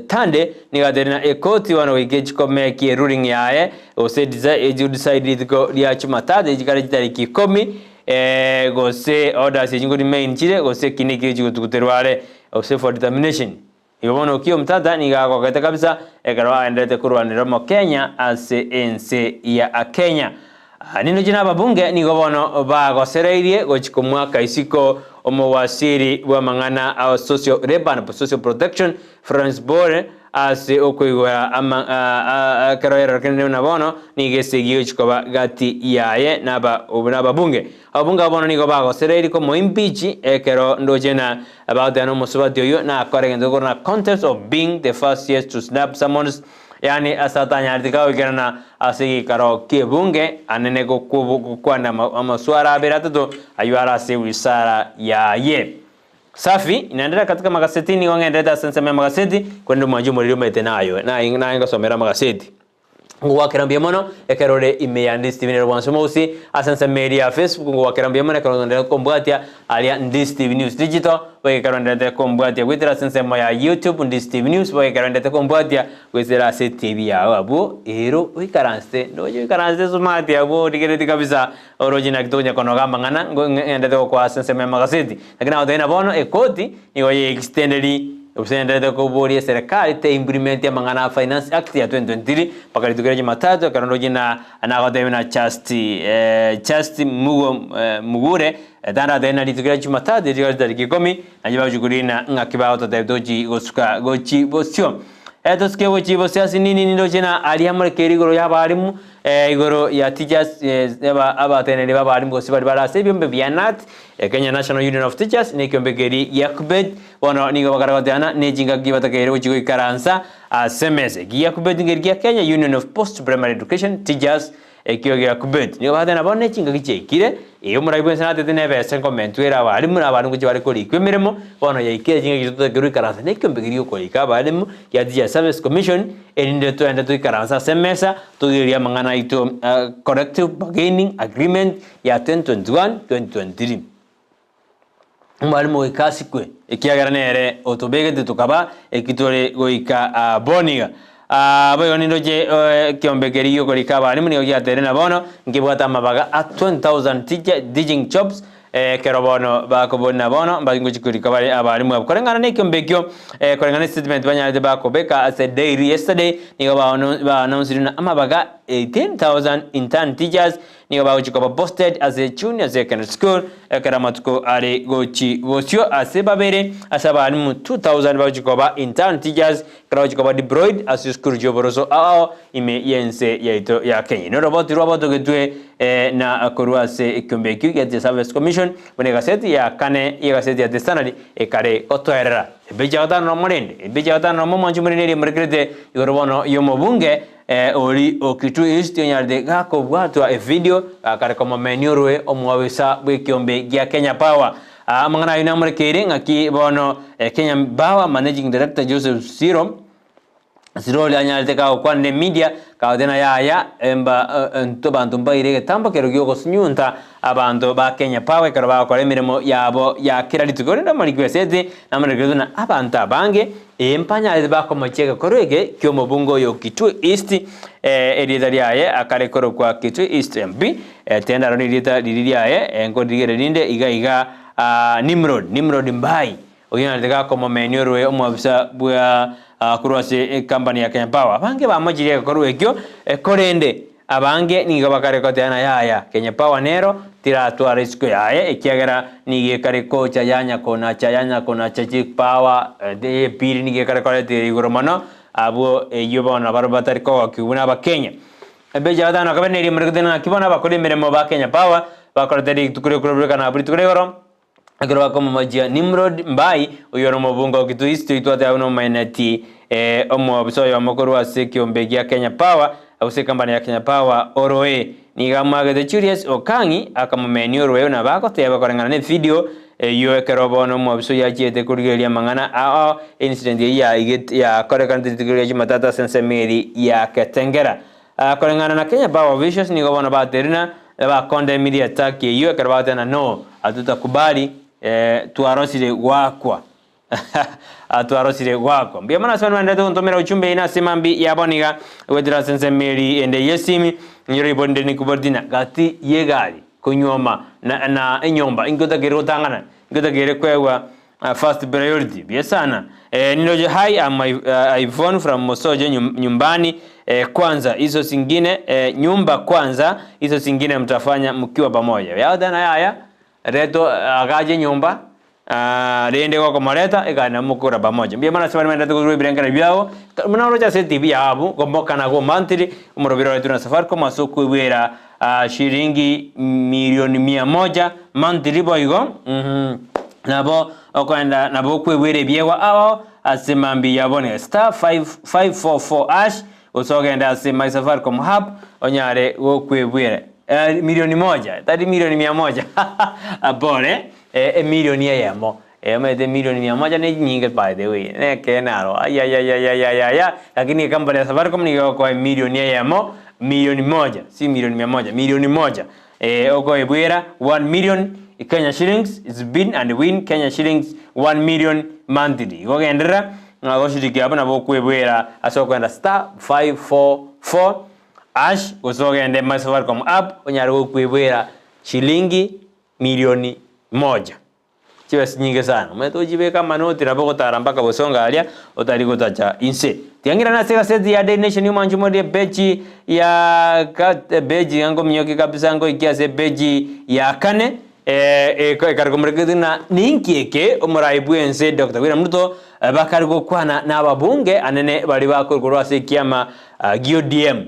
Tande nigo ateire na ekoti bono goika echikome kie ruling yaye gose echi decide rituko ria Jumatatu echikare chitariki ikomi gose orders echi ngo remain chire gose eki neki gechi are gose for determination. Igo bono Okiya Omtata nigo agogete kabisa ekero aenderete korwanera Omokenya ase ense ya Kenya. Nindoche na ababunge nigo bono bagosereirie gochia komwaka isiko omowasiri bw'amang'ana a Socio Labour and Social Protection Florence Bore ase okoigora ekero erorekanire buna bono nigo esegi egochia koba gati yaye na ababunge. Ababunge abwo bono nigo bagosereirie komoa impeach ekero ndoche na bagoteba na omosubati oyio nakore egento gekorwa na contempt of being the first yes to snap summons yaani ase atanyareti kagoikerana ase egeikaro ki'ebunge anene gokwana amaswara abere atato ayio are ase ewizara yaye. Safi, inaendelea katika magaseti nigo ng'enderete ase ensemo y'amagaseti korende omwanchi omoriri omanyete nayo naye naye ngosomera amagaseti. Ngogwakera mbuya mono ekero ore ime ya Ndisi TV nere bwansi omogusii ase ensemo eria ya Facebook ngogwakera mbuya mono ekero ogenderete kombwatia aria Ndisi TV News Digital boigo ekero ogenderete kombwatia goetera ase ensemo ya YouTube Ndisi TV News boigo ekero ogenderete kombwatia goetera ase TV yao abwo ero oikaransete ndoche oikaransete smart abwo origereretie kabisa oroche naki tokonya konoga amang'ana ng'endete gokoa ase ensemo ya magaseti lakini nagotebia buna bono ekoti nigo ye extenderi Gose enderete koboria eserekari te implement amang'ana a Finance Act ya 2023 mpaka rituko ria Jumatatu ekero ndoche na nagotebia na Just Just Mugo Mugure tandatebia na rituko ria Jumatatu riria chitariki ikomi nachi bagochi korina ng'aki bagototebia tochi gosuka gochi bosio. Tosuke gochi bosio ase nini nindoche na aria amorekeire igoro ya abalimu igoro ya teachers abateneneri ba abalimu gose baria bare ase ebiombe bia KNUT Kenya National Union of Teachers na ekiombe keria gia KUPPET Bono nigo bakare goteana ne chingaki batakeire gochia goikaransa ase emesa. Eki gia KUPPET nkeri gia Kenya Union of Post Primary Education Teachers, ekio gia KUPPET. Nigo bagoteana bono ne chingaki chiaikire, ee omorai bwensi natete nebesa nkomentwere abalimu na abalimu gochia bare korikwa emeremo, bono yaikire chingaki totakeire goikaransa na ekiombe keria giokorika abalimu gia Teachers Service Commission, erinde toende toikaranse ase emesa toigererie amang'ana aito Collective Bargaining Agreement ya 2021, 2023. Omwalimu goika asikwe, ekiagera nere otobegete tokaba eki tore goika aa bono iga. Aa boigo nindoche ekiombe keria giokorika abalimu nigo giateire na bono nkebwate amabaga a 20,000 teacher teaching jobs ekero bono bakobori na bono mbari ngochi korika bare abalimu abwo. Koreng'ana na ekiombe ekio koreng'ana ne statement banyarete bakobeka ase daily yesterday nigo ba ba announcire buna amabaga. 18,000 intern teachers nigo bagochia koba posted ase Junior Secondary School ekero amatuko are gochi bosio ase babere ase abalimu 2,000 bagochia koba intern teachers ekero bagochia koba deployed ase chisukuru chi'oboroso ao ime y'ense yaito ya Kenya. Noroboti rwabotogetwe na korwa ase ekiombe ekio gia The Service Commission buna egaseti ya kane y'egaseti ya The Standard ekare gotoerera. Epeji ya gatano nomo rende, epeji ya gatano nomo mwanche more neria emorekerete igoro bono y'omobunge ori o Kitui East onyarete gakobwatwa evidio gakare komomenia orwe omwabisa bw'ekiombe gia Kenya Power. Amang'ana ayio namorekeire ng'aki bono Kenya Power Managing Director Joseph Siro Siroli anyarete kagokwana ne media kagoteba yaya emba intwe abanto mbaire egetambo kero giogosunyunta abanto ba Kenya Power ekero bagokora emeremo yabo ya kera rituko. Rende omoriki bw'eseti namorekeretie buna abanto abange ee mbanyarete bakomochia egekorwa eke ki'omobunge oyo o Kitui East erieta riaye akare korokwa Kitui East MP tendaro nerieta riria riaye nkorigereria rinde iga iga Nimrod Nimrod Mbai Oyio narete gakomomenia orwe omwabisa bwa korwa ase ecompany ya Kenya Power. Abange bamochirie egekorwa ekio, korende abange nigo bakare goteba ng'a yaya, Kenya Power nero tiratwara isiko yaye ekiagera nigo ekare kocha yanya konacha yanya konacha chipower epiri nigo ekare koreta igoro mono, abwo eyio bono nabarabwo batari kogokigwa buna abakenya. Ebeji ya gatano na kabere neria emereketie ng'aki bono abakori emeremo ba Kenya Power bakorete rituko riokorurekana abwo rituko ria igoro, Ekero bakomomochia Nimrod Mbai, oyio ore omobunga o Kitui East, oitwate abwo nomoeneti omwobisa oyomo korwa ase ekiombe gia Kenya Power, gose ecompany ya Kenya Power oroe. Nigo amoagete Julius Okang'i akamomenia oroe buna bagoteba koreng'ana ne video eyio ekero bono omwobisa oyio achiete korigereria amang'ana ao incident eyio yakorekanete rituko ria Jumatatu ase ensemo eria ya Kitengela. Koreng'ana na Kenya Power Officials nigo bono baterina bakondemirie attack eyio ekero bagoteba ng'a no hatutakubali twarosire goakwa twarosire goakwa. Mbuya mono ase abanto baenderete gontomera ujumbe eye nase mambi ya bono iga goetera ase ensemo eri ende y'esimi inyore ribori rinde nikobori ng'a gati y'egari konyuoma na enyomba inki otakeire gotang'ana inki otakeire koegwa First priority buya sana eh, niroche hi I'm Yvonne from Mosoje nyumbani eh, kwanza hizo zingine eh, nyumba kwanza hizo zingine mtafanya mkiwa pamoja yaotena yaya reto agache nyumba ah, rende gokomoreta egana mokora pamoja mbuya mono ase baria baendete korwa ebirengero biabo buna oroche ase etibi yabu gomokana gomantiri omorobio oretwe na Safaricom ase okoigwera ah, shilingi milioni mia moja monthly boigo mm Nabo okoenda nabo okwegwera ebiegwa ao ase mambia ya bono star 544 hash gose ogende ase my Safaricom app onyare gokwegwera eh, milioni moja tari milioni mia moja pole eh, emilioni eyemo eh, omanyete milioni mia moja ne enyinge by the way nekeene aro ayayayayayaya lakini ecompany ya Safaricom nigo egokoa emilioni eyemo milioni moja si milioni mia moja milioni moja Ee, okoebwera 1 million Kenya shillings is been and win Kenya shillings 1 million monthly. Igo genderera ng'a goshiriki abwo nabo okwebwera ase okoenda star 544 hash gose ogende my Safaricom app onyare gokwebwera shilingi milioni moja. Chibesa chinyinge sana. Omanyete ochibeke amanoti nabo ogotara mpaka bosongo aria otari gotacha inse. Tiga ng'irane ase egaseti ya Daily Nation omwanchi morie epeji ya epeji iga nkominyokia kabisa ngoikia ase epeji ya kane ekare komorekete ng'a ninki eke omorai bwense Doctor William Ruto bakare gokwana na ababunge anene baria bakorwa ase ekiama gia ODM.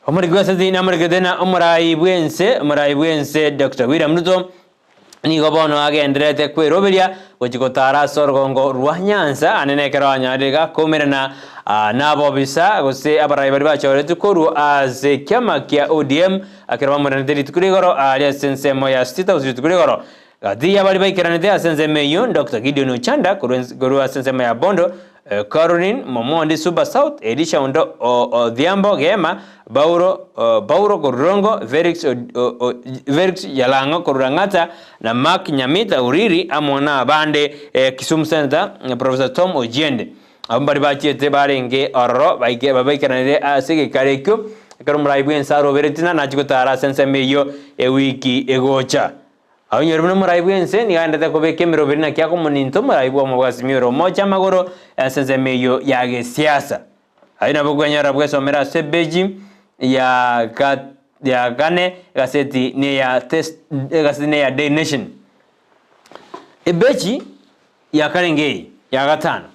Omoriki bw'esegi namorekete na omorai bw'ense, omorai bw'ense Doctor William Ruto nigo bono agendererete kweroberia gochia gotara ase orogongo rwa Nyanza ande nekero anyarire gakoumerana nabobisa gose abarai baria bachoretwe korwa ase ekiama kia ODM ekero bamorenete rituko ria igoro aria ase ensemo ya State House rituko ria igoro. Gati y'abaria baikeranete ase ensemo eyio Doctor Gideon Ochanda korwa ase ensemo ya Bondo, Caroline Momondi Suba South, Elisha Ondo Odhiambo Gema, Bauro Bauro korwa Rongo, Felix Felix Jalang'o korwa Lang'ata na Mark Nyamita Uriri amo nabande Kisumu Senator Professor Tom Ojiende. Abwo mbaria bachiete barenge ororo baikeranire ase egekaro ekio, ekero omorai bw'ense aroberetie na nachie gotara ase ensemo eyio ewiki egocha. Onyore buna omorai bw'ense nigo aendete kobeka emeroberi naki akomoninta omorai bw'omo bw'Azimio ore omoche amagoro ase ensemo eyio ya gesiasa. Ayio nabo okwenyora bwesomera ase ebeji ya ya kane egaseti neya egaseti neya Daily Nation. Ebeji ya karenge eye ya gatano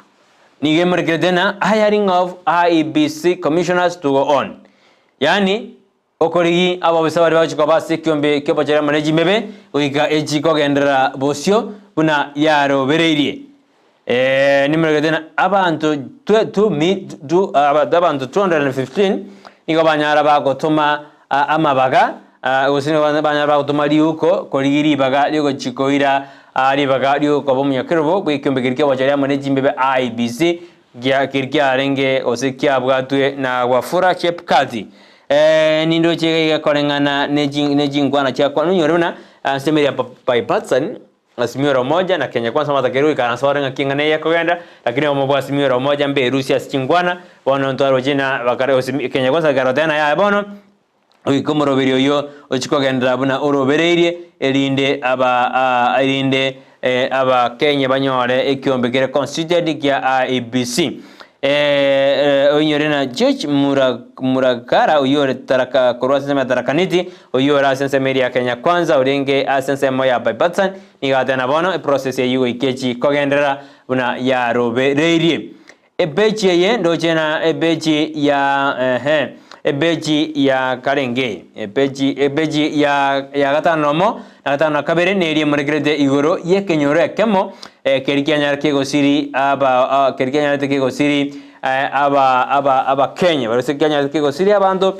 nigo emorekerete ng'a hiring of IEBC commissioners to go on, yaani Okorigi ababisa baria bagochia koba ase ekiombe ki'obochori amo ne chimbebe, goika echi kogenderera bosio buna yarobereirie. Eh, nimorogete ng'a abanto twe tu mi tu abanto 215 nigo banyara bagotoma amabaga gose nigo banyara bagotoma riuko korigia ribaga riogochia koira ribaga riokoba omonyakerobo bw'ekiombe keria ki'obochori amo ne chimbebe IEBC Gia keria kiarenge gose kiabwatwe na Wafula Chebukati. Eh, nindoche iga iga koreng'ana ne chi ne chinkwana chiakwa nonyore buna ase emeri ya Bipartisan, Azimio la Umoja na Kenya Kwanza batakeire goikaransa bare ng'aki eng'ana eye ekogenda, lakini obomo bwa Azimio la Umoja mberusie ase chinkwana, bono ntwaroche na bakare gose Kenya Kwanza ekarotena yaye bono, Goika omoroberi oyio ochie kogenderera buna orobereirie, erinde aba erinde Abakenya banyore ekiombe kere constituted kia IEBC. Oinyore na George Muragara oyio ore Tharaka korwa ase ensemo ya Tharaka Nithi, oyio ore ase ensemo eria ya Kenya Kwanza orenge ase ensemo ya Bipartisan, nigo ateba bono eprocess eyio goika echie kogenderera buna yarobereirie. Epeji eye ndoche na epeji ya ehe epeji ya karenge eye epeji epeji ya ya gatano nomo na gatano na kabere neria emorekerete igoro y'ekenyoro ekemo keria kianyare kegosiri aba keria kianyarete kegosiri aba aba abakenya gose kianyarete kegosiri abanto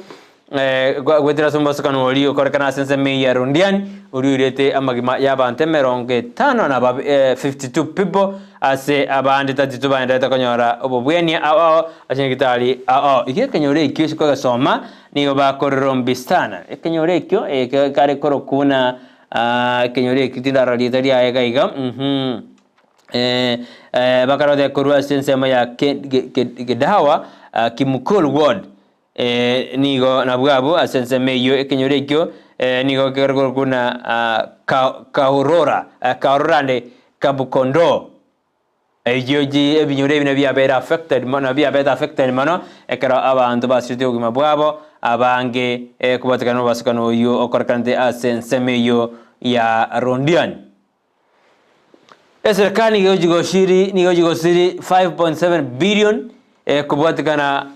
Goetera ase omobosokano oria okorekana ase ensemo eyio ya Londiani, oria oirete amagima y'abanto emerongo etano na 52 people ase abande 32 baendererete konyora obobwenia ao ao ase nyagetari ao ao. Igo ekenyoro ekio ase kogesoma nigo bakorerombi sana. Ekenyoro ekio kare korokwa buna ekenyoro ekio tindarora rieta riaye iga iga. Bakaroteka korwa ase ensemo ya Kedawa, Kimukul ward. Nigo nabwo abwo ase ensemo eyio ekenyoro ekio nigo kekorokwa buna Kahurura, Kahurura and Kabukondo. Eyio ebinyoro ebi nabio biabeire affected mono, biabete affected mono ekero abanto basiretie obogima bwabo abange kobatekana nobosokano oyio okorekanete ase ensemo eyio ya Londiani. Eserekari nigo egochigosiri nigo echigosiri 5.7 billion kobwatekana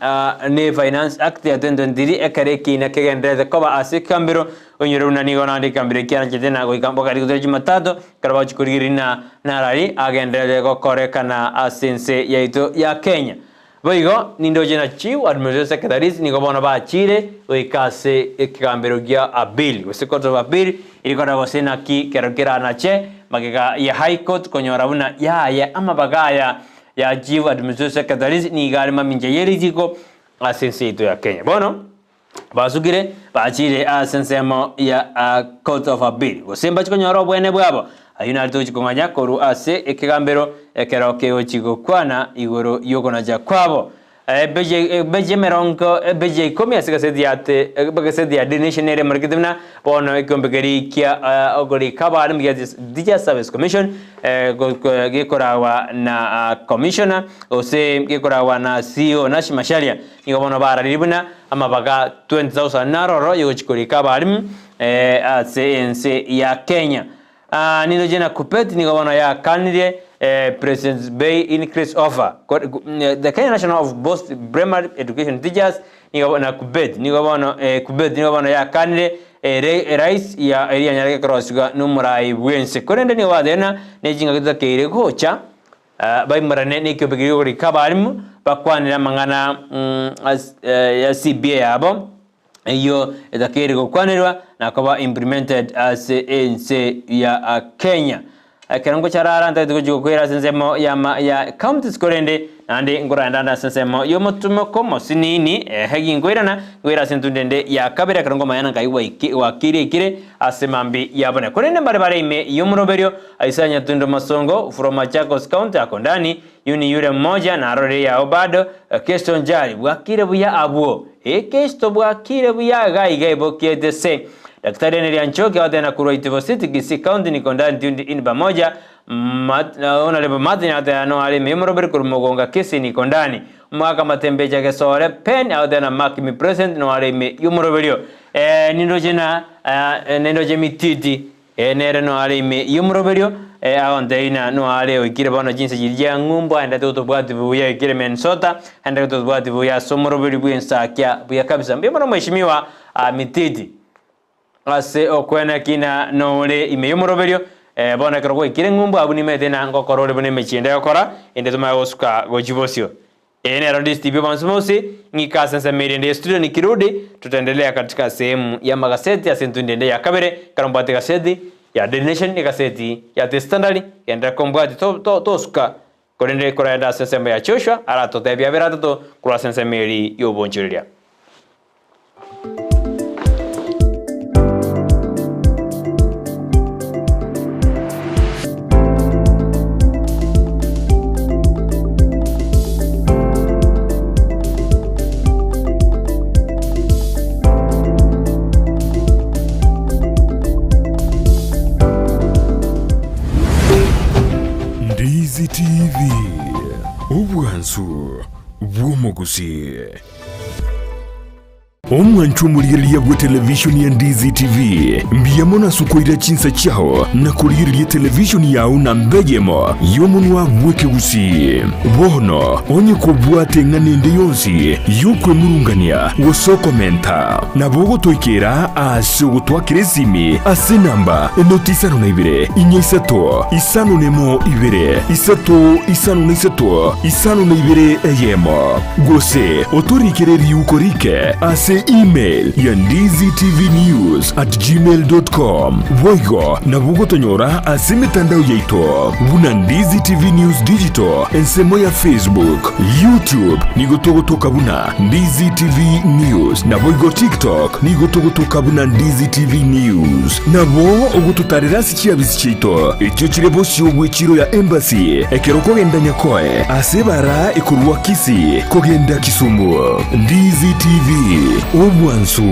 ne Finance Act ya 2023 ekero ekiina kegendererete koba ase ekegambero onyore buna nigo naende ekegambero ekianchete na goika mpaka rituko ria Jumatatu ekero bagochia korigereria na narari agendererete gokorekana ase ense yaito ya Kenya. Boigo nindoche na Chief Administrative Secretaries nigo bono bachiire goika ase ekegambero gia Appeal, gose Court of Appeal, eri korora gose naki kero keranache magega ya High Court konyora buna yaya amabaga aya ya Chief Administrative Secretaries nigo are mamincha ye risiko ase ense yaito ya Kenya. Bono Basukire bachiire ase ensemo ya Court of Appeal, gose mbachie konyora obwene bwabo. Ayio naro togochia kong'anya korwa ase ekegambero ekero kegochia gokwana igoro y'okonacha kwabo. Epeji emerongo epeji ya ikomi ase egaseti ya egaseti ya Daily Nation nere emorekete buna bono ekeombe keria kia okorika abalimu gia Teachers Service Commission gekoragwa na commissioner gose gekoragwa na CEO Nash Macharia. Nigo bono bararirie buna amabaga 20,000 naroro yogochia korika abalimu ase ense ya Kenya. Nindoche na Kuppet nigo bono yakanirie President's Bay Increase Offer. The Kenya National of Post Primary Education Teachers nigo na Kuppet nigo bono Kuppet nigo bono yakanire rais ya eria yanyarete korosigwa nomorai bwense. Korende nigo batebire ng'a nechingaki totakeire gocha Baimorane nekiombe keria goika abalimu bakwanere amang'ana ya CBA yabo eyio etakeire gokwanerwa na koba implemented ase ense ya Kenya. Ekero ngocharara ntagete gochia gokwera ase ensemo ya ya counties korende naende nkorenda ande ase ensemo y'omotumoko omosinini ehe ginkoirana nkoira ase entundu ende ya kabere ekero nkomanya nkai gwakeire ekire ase mambia yabone. Korende mbare bare ime y'omoroberio Isaya Nyatundo Masongo from Machakos County ako ndani, yu ni yule mmoja narorire yao bado, Kesto Njari bwakire buya abwo? Ee Kesto bwakire buya iga iga ebokiete se. Daktari Henry Anchoki agoteba korwa Itibo City Kisii County niko ndani tuned in pamoja Mat, Honorable Martin agoteba no are ime y'omoroberi korwa Mogonga Kisii niko ndani. Omogaka Matembecha Gesore Pen agoteba na Mark me present noare ime y'omoroberio. Eh, nindoche na eh, nindoche Mititi eh, nere noare ime y'omoroberio eh, agontebia na noare oikire bono chinse chiria chia ng'umbu aendete gotobwati buya oikire Minnesota aendete gotobwati buya ase omoroberio bw'ensakia buya kabisa. Mbuya mono mweshimiwa ah, Mititi. Ase okwenekina nore ime y'omoroberio, ee, bono ekero gwaikire ng'umbu abwo nimanyete ng'a ngokora ore buna emechie ende egokora, ende tomanye gosuka gochia bosio. Eye nero ndisitibie bonsi bonsi, ng'ike ase ensemo eria ende ya studio nikirudi, tutaendelea katika sehemu ya magaseti ase entundi ende ya kabere, ekero mbwate egaseti ya Daily Nation, egaseti ya The Standard, genderera kombwatia to- to- tosuka, korende korende ase ensemo ya Joshua aratotebie abere atato korwa ase ensemo eria y'obonchoreria. Ndizi TV, obwansu bw'omogusii. Omwancho omorigereria bw'etelevishoni ya Ndizi TV, mbuya mono ase okoira chinsa chiao na korigereria etelevishoni yao namba eyemo y'omonwa bw'ekegusii. Bono onye kobwate eng'ana ende yonsi y'okwemurungania gose okomenta, nabo ogotoikera ase ogotwakera esimi ase enamba enoti isano na ibere, inya isato, isano nemo ibere, isato isano na isato, isano na ibere eyemo. Gose otorikere riuko rike ase email ya ndizitvnews@gmail.com. Boigo nabo ogotonyora ase emetandao yaito buna Ndizi TV News Digital ensemo ya Facebook, YouTube nigo togotoka buna Ndizi TV News, naboigo TikTok nigo togotoka buna Ndizi TV News. Nabo ogototarera ase chiabisi chiaito echio chire bosio bw'echiro ya Embassy ekero okogenda Nyakoe ase ebara ekorwa Kisii kogenda Kisumu. Ndizi TV, obwansu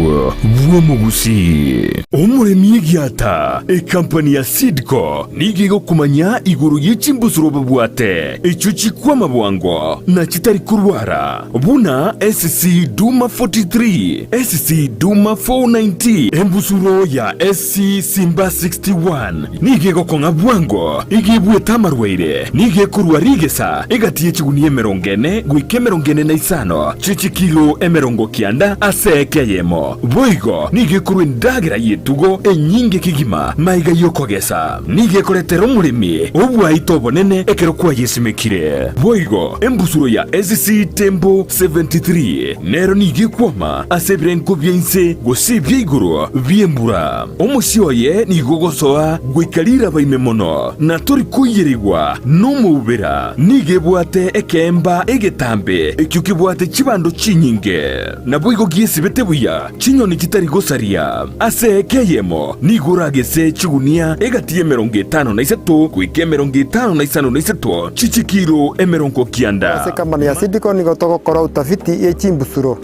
bw'omogusii. Omoremi egiata, ekampani ya Seedco nigo egokomanya igoro ye chimbusuro babwate echio chikwama bwango na chitari korwara. Buna SC Duma 43, SC Duma 490, embusuro ya SC Simba 61 nigo egokong'a bwango, igo ebuete amarwaire, nigo ekorua rigesa egati ye chigunia emerongo ene goika emerongo ene na isano chie chikilo emerongo kianda ase eke eyemo. Boigo nigo ekorua endagera y'etugo enyinge kegima magega y'okogesa. Nigo ekoretera omoremi obwaito obonene ekero kwayesimekire. Boigo Embusuro ya SC Tembo 73 nero nigo ekwama ase ebirengo bia inse gose ebia igoro bi'embura. Omosie oye nigo ogosoa goika riraba ime mono, na tori koiyerigwa nomoubera. Nigo ebwate ekeemba egetambe ekio kebwate chibando chinyinge. Naboigo giesibete buya chinyoni chitari gosaria. Ase eka eyemo nigo oragese chigunia egati y'emerongo etano na isato goika emerongo etano na isano na isato chi'chikilo emerongo kianda. Ase ekampani ya Seedco nigo togokora utafiti ye chimbusuro.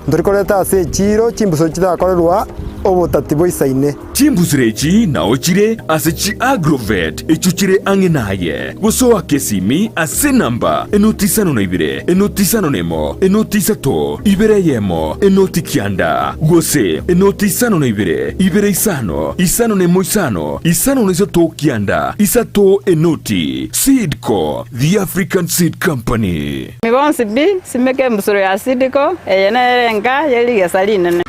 Ntori koreta ase echiiro chimbusuro chitakorerwa obotati boisaine. Chimbusuro echi nao chire ase chi Agrovet echio chire ang'e naye. Gose oake esimi ase enamba enoti isano na ibere, enoti isano na emo, enoti isato, ibere eyemo, enoti kianda, gose enoti isano na ibere, ibere isano, isano na emo isano, isano na isato kianda, isato enoti. Seedco, the African Seed Company. Inwe bonsi pi, simeka embusuro ya Seedco, eye nere enka ye rigesa rinene.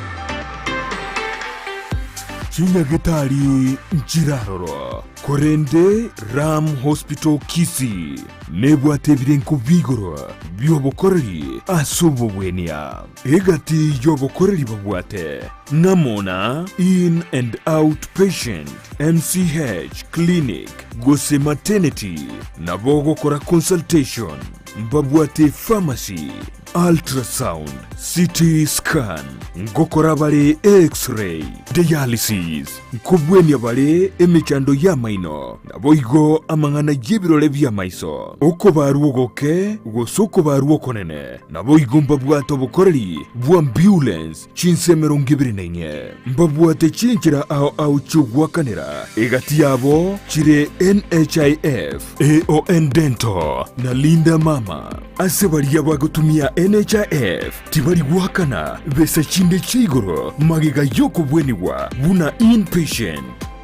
Chinyagetari nchiraroro. Korende Ram Hospital Kisii nebwate ebirengo bi'igoro bi'obokoreri ase obobwenia. Egati y'obokoreri babwate ng'amo na In and Out Patient, MCH Clinic gose Maternity, nabo ogokora consultation. Mbabwate pharmacy. Ultrasound, CT scan, ngokora bare X-ray, dialysis, nkobwenia bare emechando y'amaino, naboigo amang'ana y'ebirore bi'amaiso, okobarwa ogoke gose okobarwa okonene, naboigo mbabwate obokoreri bw'ambulance chinsa 24. Mbabwate chinchera ao ao chi'ogoakanera, egati yabo chire NHIF, AON Dental, na Linda Mama. Ase baria bagotumia NHIF tibari goakana besa chinde chia igoro magega y'okobwenigwa buna inpatient.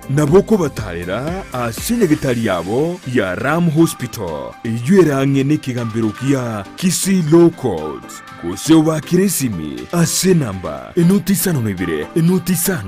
Nabo okobatarera ase nyagetari yabo ya Ram Hospital eyio ere ang'e nekegambero gia Kisii Law Courts, gose obaakere esimi ase enamba 052 05.